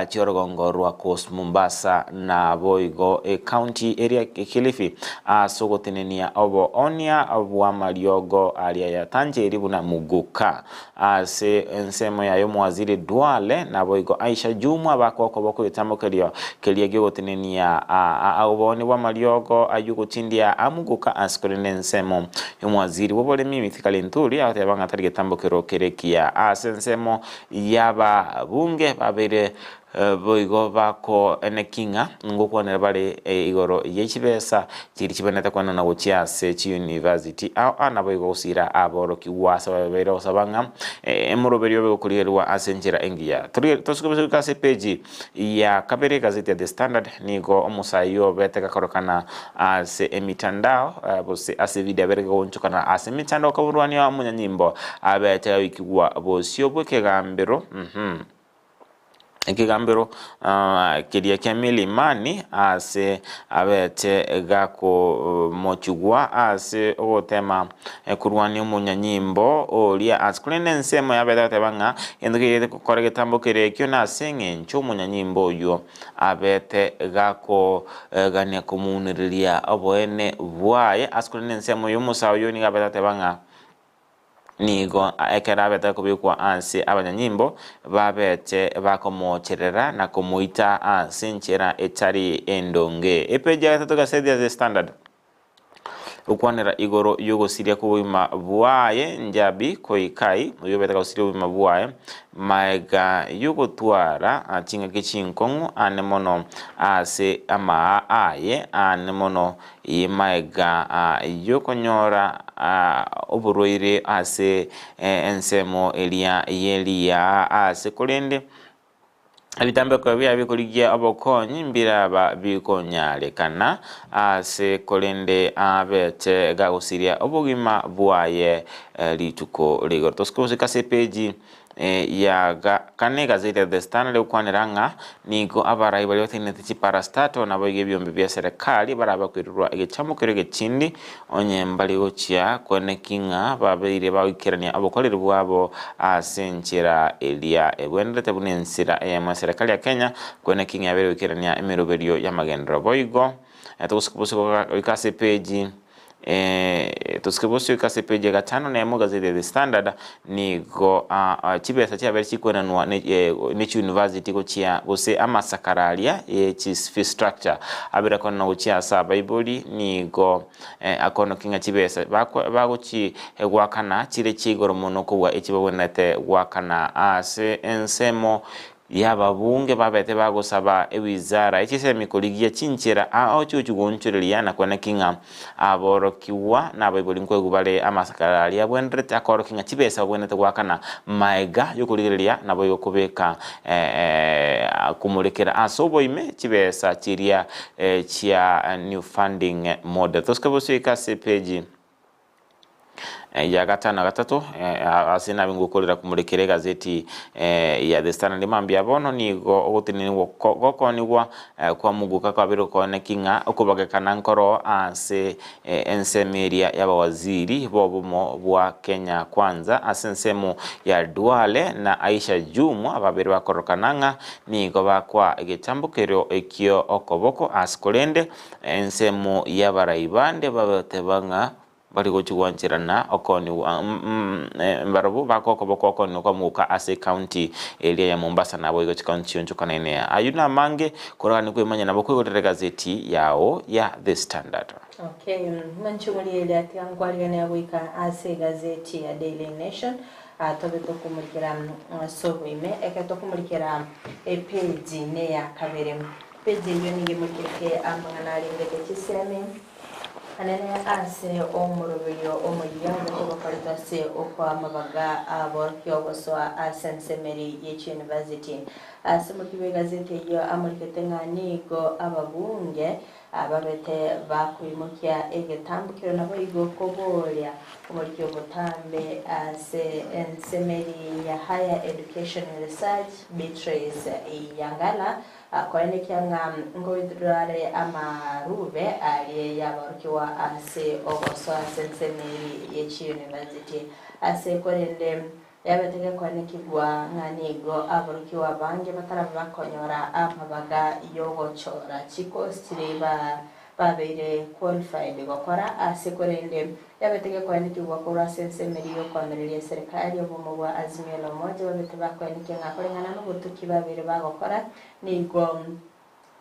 chi'orogongo rwa Coast Mombasa naboigo ekaunti eria Kilifi ase ogotenenia oboonia bw'amariogo aria ya Tanjeri buna Muguka. Ase ensemo yaye omowaziri Duale naboigo Aisha Jumwa bakoa okoboko egetambo keria keria giogotenenia obooni bw'amariogo ayio gotindia amuguka ase korende ensemo y'omowaziri bw'oboremi Mithika Linturi agoteba ng'a tari getambo kero kere ekiya ase ensemo y'ababunge babeire Boigo bakoeneki ng'a ngokwanera bare igoro ye chibesa chiria chibenerete kwenana gochia ase chiyunivasiti ao ao naboigo gosiira aborokigwa ase babeire gosaba ng'a emoroberio obe gokorigererwa ase enchera engiya. Tosuke goika ase epeji ya kabere egazeti ya The Standard nigo omosayi obete gakorokana ase emitandao gose ase evidio abere goonchokana ase emetandao kaborwania omonyanyimbo abete gaikigwa bosio bw'ekegambero. Ekegambero keria kia Milimani aase abete gakomochigwa ase ogotema korwania omonyanyimbo oria ase korende ensemo yabete goteba ng'a egento keria gokora egetambo keria ekio nase eng'encho omonyanyimbo oyio abete gakogania komounereria oboene bwaye ase korende ensemo y'omosae oyio nigo abete goteba ng'a Nigo ekero abete kobekwa ase abanyanyimbo, babete bakomocherera na komoita ase enchera etari endonge. Epeji ya gatato gaseti ya The Standard gokwanera igoro y'ogosiria kw'obogima bwaye Njabi Koikai, oyio obete gosiria obogima bwaye magega y'ogotwara chingaki chinkong'u ane mono ase amaa aye ane mono Magega y'okonyora oborwaire ase ensemo eria y'Eliya aase korende ebitambeko biaye bikorigia obokonyi mbiraba bikonyarekana aase korende abete gagosiria obogima bwaye rituko rigoro. Tosike gosika ase epeji ya kane egazeti ya The Standard egokwanera ng'a nigo abarai baria batenenete chiparastato naboigo ebiombe bia serekari barabe koirurwa egechamo keria egechindi onye mbari gochia koeneki ng'a babeire bagoikerania obokoreri bwabo ase enchera eria ebwenerete buna ensira eyemo ya serekari ya Kenya koeneki ng'a yabeire goikerania emeroberio y'amagenderero boigo togosika bosio goika ase epeji Tosike bosio ase epeji ya gatano na emo egazeti ya The Standard nigo chibesa chiabere chikwenanwa ne chiuniversity gochia gose amasakara aria ye chi fee structure abere akoenanwa gochia ase abaibori nigo akonokia ng'a chibesa bagochi goakana chire chia igoro mono kobua echi babwenerete goakana ase ensemo Y'ababunge babete bagosaba ewizara ye chisemi korigia chinchera ao chiochi goonchoreria na kweneki ng'a aborokigwa na abaibori nkoegwa bare amasakara aria abwenerete akorokia ng'a chibesa babwenerete goakana maega y'okorigereria naboigo kobeka komorekera ase oboime chibesa chiria chia new funding model. Tosike bosio ika ase epeji. Ya gatano na gatato, ase nabe ngokorera komorekera egazeti ya The Standard mambia bono nigo ogotenenigwa gokonigwa kwa moguka kwabeire gokooneki ng'a okobagekana nkoro ase ensemo eria y'abawaziri b'obomo bwa Kenya Kwanza ase ensemo ya Duale na Aisha Jumwa babeire bakororokana ng'a nigo bakoa egetambo kerio ekio okoboko ase korende Ensemo y'abarai bande bagateba ng'a bari gochia gwancherana okoonigwa mbarabwo bakokoboka okoonigwa kw'amogoka ase ecounty eria ya Mombasa naboigo chicounty chionchokanaine. Ayio namange koraganie kwemanya nabo koigorera egazeti yao ya The Standard. Okay, mwanche omorigereria tiga nkwarigania goika ase egazeti ya Daily Nation tobe tokomurikera ase oboime ekero tokomurikera epeji neya kabere. Peji eyio nigo emorikete amang'ana arengete chisemi. Anene ase omoroberio omoyia obote bokoretwe ase okoa amabaga aborokia ogosoa ase ensemeri ye chiuniversity. Ase omoriki bw'egazeti eyio amorikete ng'a nigo ababunge babete bakoimokia egetambokero naboigo koboria omoriki obotambe ase ensemeri ya Higher Education Research Beatrice Yangala Koenekia ng'a nkoitorare amarube aria y'aborokigwa ase ogosoa ase ensemo eri ye chiyunivasiti. Ase korende yabete gekoenekigwa ng'a nigo aborokigwa abange batarabe bakonyora amabaga y'ogochora chikosi chiria babeire qualified gokora ase korende yabete gekoenekigwa korwa ase ensemo eria y'okoamereria eserekari obomo bwa Azimio la Umoja babete bakoenekia ng'a koreng'ana nobotuki babeire bagokora nigo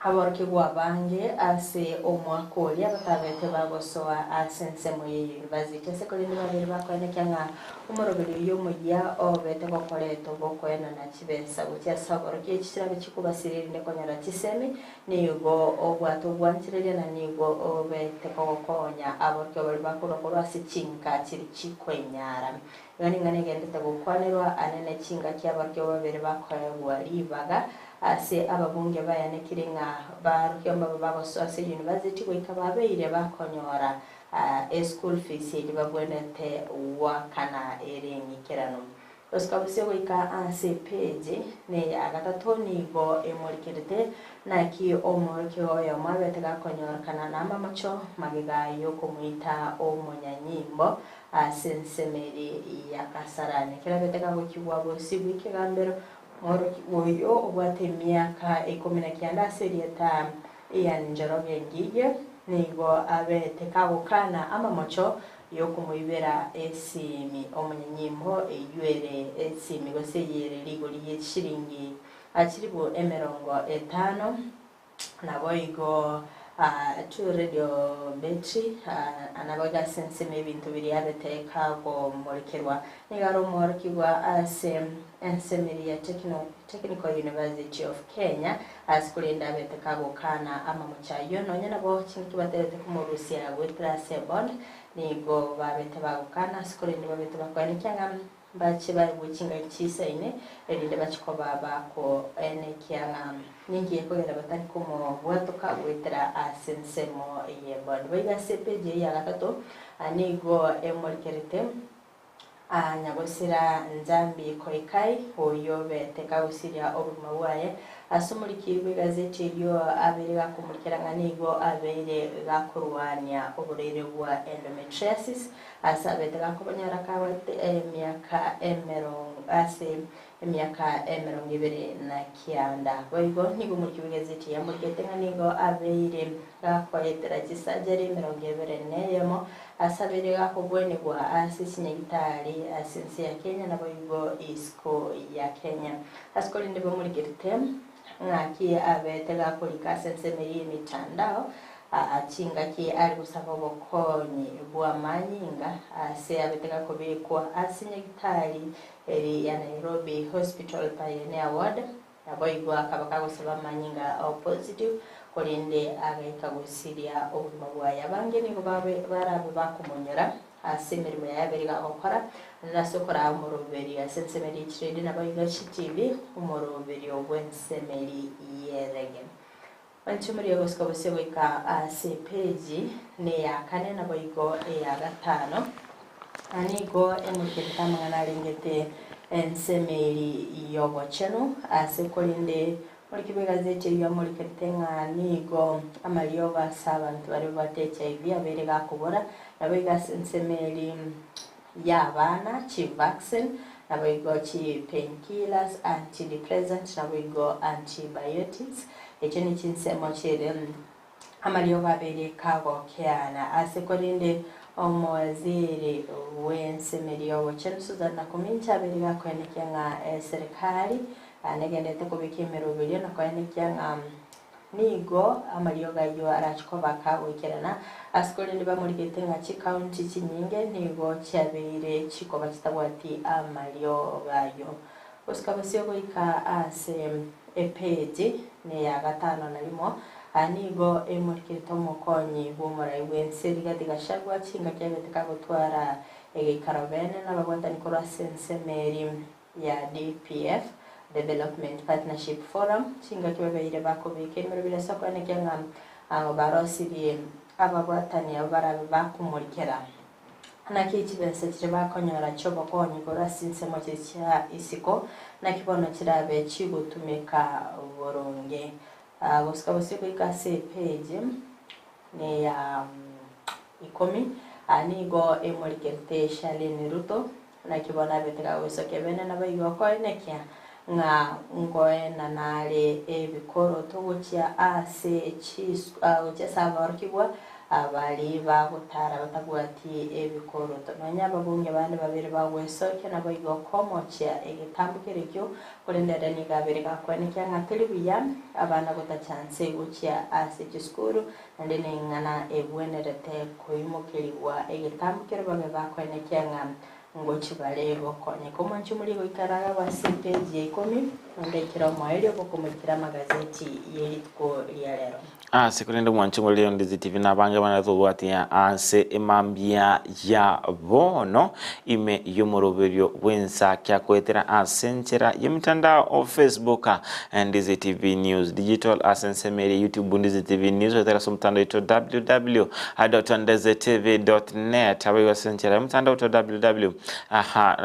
aborokigwa abange ase omwaka oria batabete bagosoa ase ensemo ye university ase korende babeire bakoenekia ng'a omoroberi oyio omoyia obete gokoreta obokoenana chibesa gochia ase aborokia echi chirabe chikobasiria erinde konyora chisemi Nigo obwate ogwanchereria na nigo obete kogokonya aborokigwa baria bakorwa korwa ase chinka chiria chikwenyara. Iga ning'ana egenderete gokwanerwa ane ne chingaki aborokigwa babere bakoegwa ribaga ase ababunge bayanekire ng'a barokigwa mbabe bagosoa ase university goika babeire bakonyora eschool fees eria babwenerete goakana ere eng'ikeranu. Gosika bosio goika ase epeji neya gatato nigo emorikerete, naki omworokigwa oyomo abete gakonyorekana namamocho magega y'okomoita omonyanyimbo ase ensemo eria ya Kasarani. Ekero abete gagokigwa bosio bw'ekegambero, omworokigwa oyio obwate emiaka ikomi na kianda ase erieta Ian Njoroge Ngige nigo abete kagokana amamocho Y'okomoibera esimi omonyanyimbo eyio ere esimi gose eyere rigori ye chishilingi chilifu emerongo etano, naboigo two radio battery, naboigo ase ensemo ebinto biria abete kagomorekerwa. Nigo are omworokigwa ase ensemo eria ya Technical University of Kenya ase korende abete kagokana amamocho ayio nonya nabo chingaki baterete komorusia goetera ase ebond nigo babete bagokana ase korende babete bakoenekia ng'a mbache baegwe chingaki chisaine erinde bache koba bakoenekia ng'a ninki gekogera batari komobwatoka goetera ase ensemo y'ebond. Boigo ase epeji eyio ya gatato nigo emorikerete Nyagosira Nzambi Koikai, oyio obete kagosiria obogima bwaye ase omoriki bw'egazeti eyio abeire gakomorikera ng'a nigo abeire gakorwania oborwaire bwa endometriosis ase abete gakobonyora kabwate emiaka emerongo ase emiaka emerongo ebere na kianda. Boigo nigo omoriki bw'egazeti eyio amorikete ng'a nigo abeire gakoetera chisajari emerongo ebere neyemo Ase abere gakogwenigwa ase chinyagitari ase ense ya Kenya naboigo isiko ya Kenya. Ase korende bamorigerete ng'aki abete gakorika ase ensemo eye y'emitandao chingaki are gosaba obokonyi bw'amanyinga ase abete gakobekwa ase nyagitari eri ya Nairobi Hospital Pioneer Ward. Naboigo akaba kagosaba amanyinga ao positive, korende agaika gosiria obogima bwaye. Abange nigo babe barabe bakomonyora ase emeremo yaye abere gagokora, naende ase okoraa omoroberio ase ensemo eria ye chiredio naboigo chitibi, omoroberio bw'ensemo eria y'erege. Onchimorie gosika bosio goika ase epeji neya kane naboigo eya gatano. Na nigo emokerete amang'ana arengete ensemo eri y'obochenu ase korende moriki bw'egazeti eyio amorikerete ng'a nigo amariogo ase abanto baria babwate HIV abeire gakobora, naboigo ase ensemo eri y'abana, chivaccine, naboigo chi painkillers, antidepressant, naboigo antibiotics, echio nechinsemo chire Amariogo abeire kagokeana ase korende omowaziri bw'ensemeri y'obochenu Susan Nakhumicha abeire gakoenekia ng'a eserekari negenderete kobeka emeroberio na koenekia ng'a nigo amariogo ayio arache koba kagoikerana ase korende bamorigete ng'a chicounty chinyinge nigo chiabeire chikoba chitabwati amariogo ayio. Gosika bosio goika ase epeji neya gatano na rimo. Nigo emorikete omokonyi bw'omorai bw'ense Rigathi Gachagua chingaki abete kagotwara egeikaro bene nababwatani korwa ase ensemo eri ya DPF, Development Partnership Forum, chingaki babeire bakobeka emeroberi ase okoenekia ng'a barosirie ababwatani abwo barabe bakomorikera. Naki chibesa chiria bakonyora chi'obokonyi korwa ase chinsemo chiria chia isiko, naki bono chirabe chigotumeka boronge. Gosika bosio goika ase epeji neya ikomi, nigo emorikerete Charlene Ruto, naki bono abete kagoisokia bene nabaigwe okoenekia ng'a nkoenana are ebikoroto gochia ase chis gochia ase aborokigwa Abaria bagotara batabwati ebikoroto, nonya ababunge bande babere bagwesokia naboigo komochia egetambo kerekio, korende ere nigo abeire gakwenekia ng'a teri buya abana gotacha nse gochia ase chisukuru, naende neng'ana egwenerete koimokerigwa egetambo kero babe bakwenekia ng'a Ngochia bare gokonyeka omwancho omoria goikara agwo ase epeji ya ikomi, naende ekero omoerio bokomorikera amagazeti ye rituko ria rero. Ase korende omwancho omoria Ndizi TV na abange bane tobwatia ase emambia ya bono ime y'omoroberio bw'ensakia goetera ase enchera y'emitandao o Facebook Ndizi TV News Digital ase ensemo eria YouTube Ndizi TV News goetera ase omotandao oito www.ndizitv. Net abaigwa ase enchera y'omotandao to www aha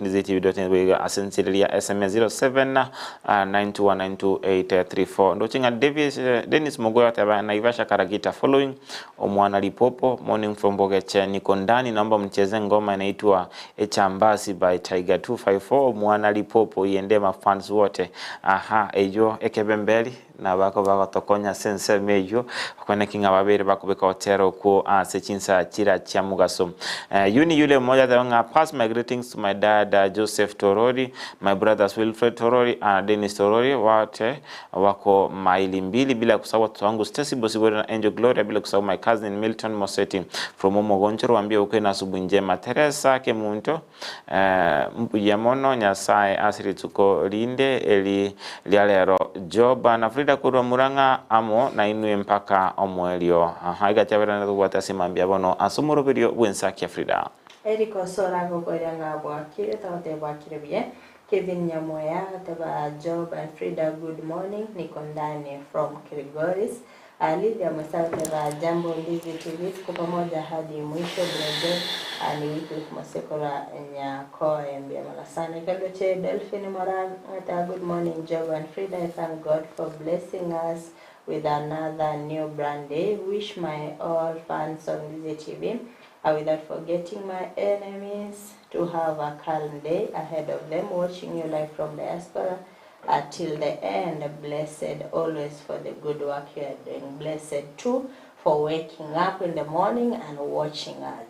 ndizitv.net boigo ase enchera eria sms 07 9219283 ndoche ng'a Davis Dennis Mogoyo ateba Naivasha Karagita following omwana Lipopo morning from Bogeche niko ndani naomba mnicheze ngoma inaitwa Echambasi by Tiger 254 omwana Lipopo iende mafans wote aha eywo ekebemberi Nabako bagotokonya ase ensemo eyio, okonyene ki ng'a babeire bakobeka ogotera okwo ase chinsa chiria chia mogaso. Yuni yule mmoja ateba ng'a pass my greetings to my dad Joseph Torori, my brothers Wilfred Torori and Dennis Torori wote wako maili mbili bila kusahau watoto wangu Stacy Bosibori na Angel Gloria bila kusahau my cousin Milton Moseti from Omogonchoro waambie ukwe na asubuhi njema. Teresa Kemunto Mbuya mono Nyasae ase rituko rinde eri ria rero. Job na Frida korwa Murang'a amo nainwe mpaka omoerio. Aha iga chiaberane tobwate ase mambia bono ase omoroberio bw'ensakia Frida. Eric Osoro agokoira ng'a bwakire togoteba bwakire buya. Kevin Nyamweya agoteba Job and Frida good morning niko ndani from Kilgoris. Lydia Mwesa agoteba Jambo Ndizi TV tuko pamoja hadi mwisho bro Job ni Wycliffe Mosekora Nyakoe mbuya mono sana. Ekeroche Delphine Moraa agoteba good morning Job and Frida I thank God for blessing us with another new brand day wish my all fans on Ndizi TV without forgetting my enemies to have a calm day ahead of them watching you live from diaspora till the end blessed always for the good work you are doing blessed too for waking up in the morning and watching us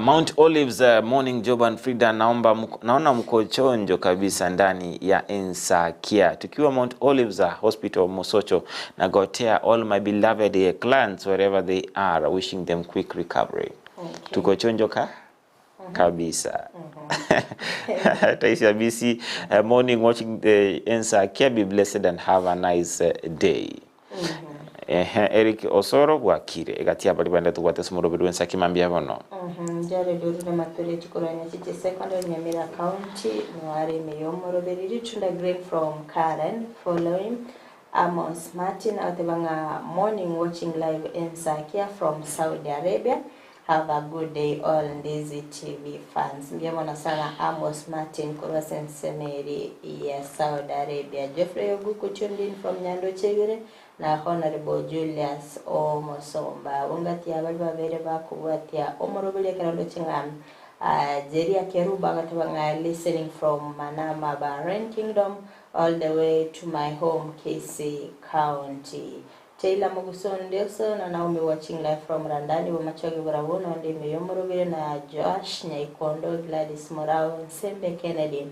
Mount Olives morning Job and Frida, naomba mko, naona mko chonjo kabisa ndani ya Ensakia tukiwa Mount Olives Hospital Mosocho na gotea all my beloved clients wherever they are wishing them quick recovery. Okay. Tuko chonjo ka kabisa. Taisha BC morning watching the Ensakia be blessed and have a nice day. Ehe, Eric Osoro bwakire egati abari bande tobwate ase omoroberi bw'ensaki mambia bono. Jared Orure Maturi Chikoranya Chiche Secondary Nyamira County Nware ime y'omoroberi Ritunda Green from Karen following Amos Martin agoteba ng'a morning watching live Ensakia from Saudi Arabia Have a good day all Ndizi TV fans. Mbuya mono sana Amos Martin korwa ase ensemo eri ya Saudi Arabia. Geoffrey Oguku tuned in from Nyandoche Ibere na Honorable Julius Omosomba. Abwo ngati ya baria babere bakobwatia omoroberi ekero ndoche ng'a Jeria Kerubo agateba ng'a listening from Manama Bahrain Kingdom all the way to my home Kisii County. Taylor Muguso Ndioso na Naomi watching live from Randani Bomachoge Barabwo nonde ime y'omorobire na Joash Nyaikondo Gladys Morao Nsembe Kennedy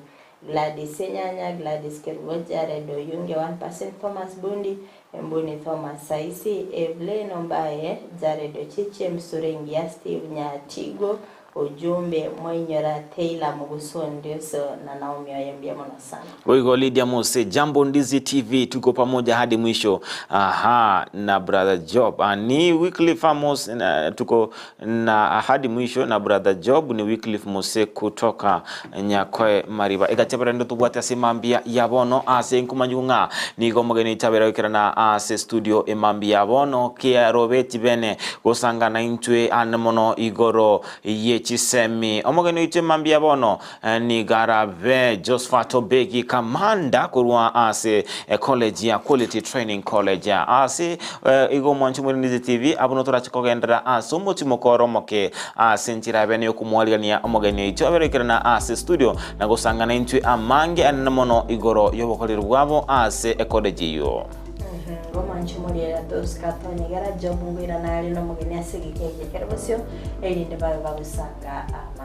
Gladys Enyanya Gladys Kerubo Jared Oyunge 1% Thomas Bundi Embuni Thomas Saisi Evelyn Ombaye Jared Ochiche Msure Engiya Steve Nyatigo. Ujumbe mwainyora Taylor Mugusu Ondioso na Naomi oye mbuya mono sana. Boigo Lydia Mose, Jambo Ndizi TV, tuko pamoja hadi mwisho. Aha, na brother Job. Ah, ni Wycliffe Amos na, tuko na hadi mwisho na brother Job ni Wycliffe Mose kutoka Nyakoe Mariba. Egachabera ndo tubwate ase mambia ya bono ase nkomanyigu ng'a nigo omogeni chabera goikerana ase studio emambia ya bono kiarobeti bene gosangana intwe ane mono igoro ye chisemi. Omogeni oito emambia bono nigo arabe Josphat Obegi Kamanda korwa ase college ya Quality Training College ase igo omwanchi omorindisi TV abwo notorache kogenderera ase omotimoko ore omoke ase enchera bene yokomwarigania omogeni oito aberekerana ase studio na gosangana intwe amange anene mono igoro y'obokoreri bwabo ase ecollege eyio. Omwanchi omoriera Tosca Tonyegera Job ngoirana are nomogeni ase egeka eke kere bosio, erinde babe bagosanga amo.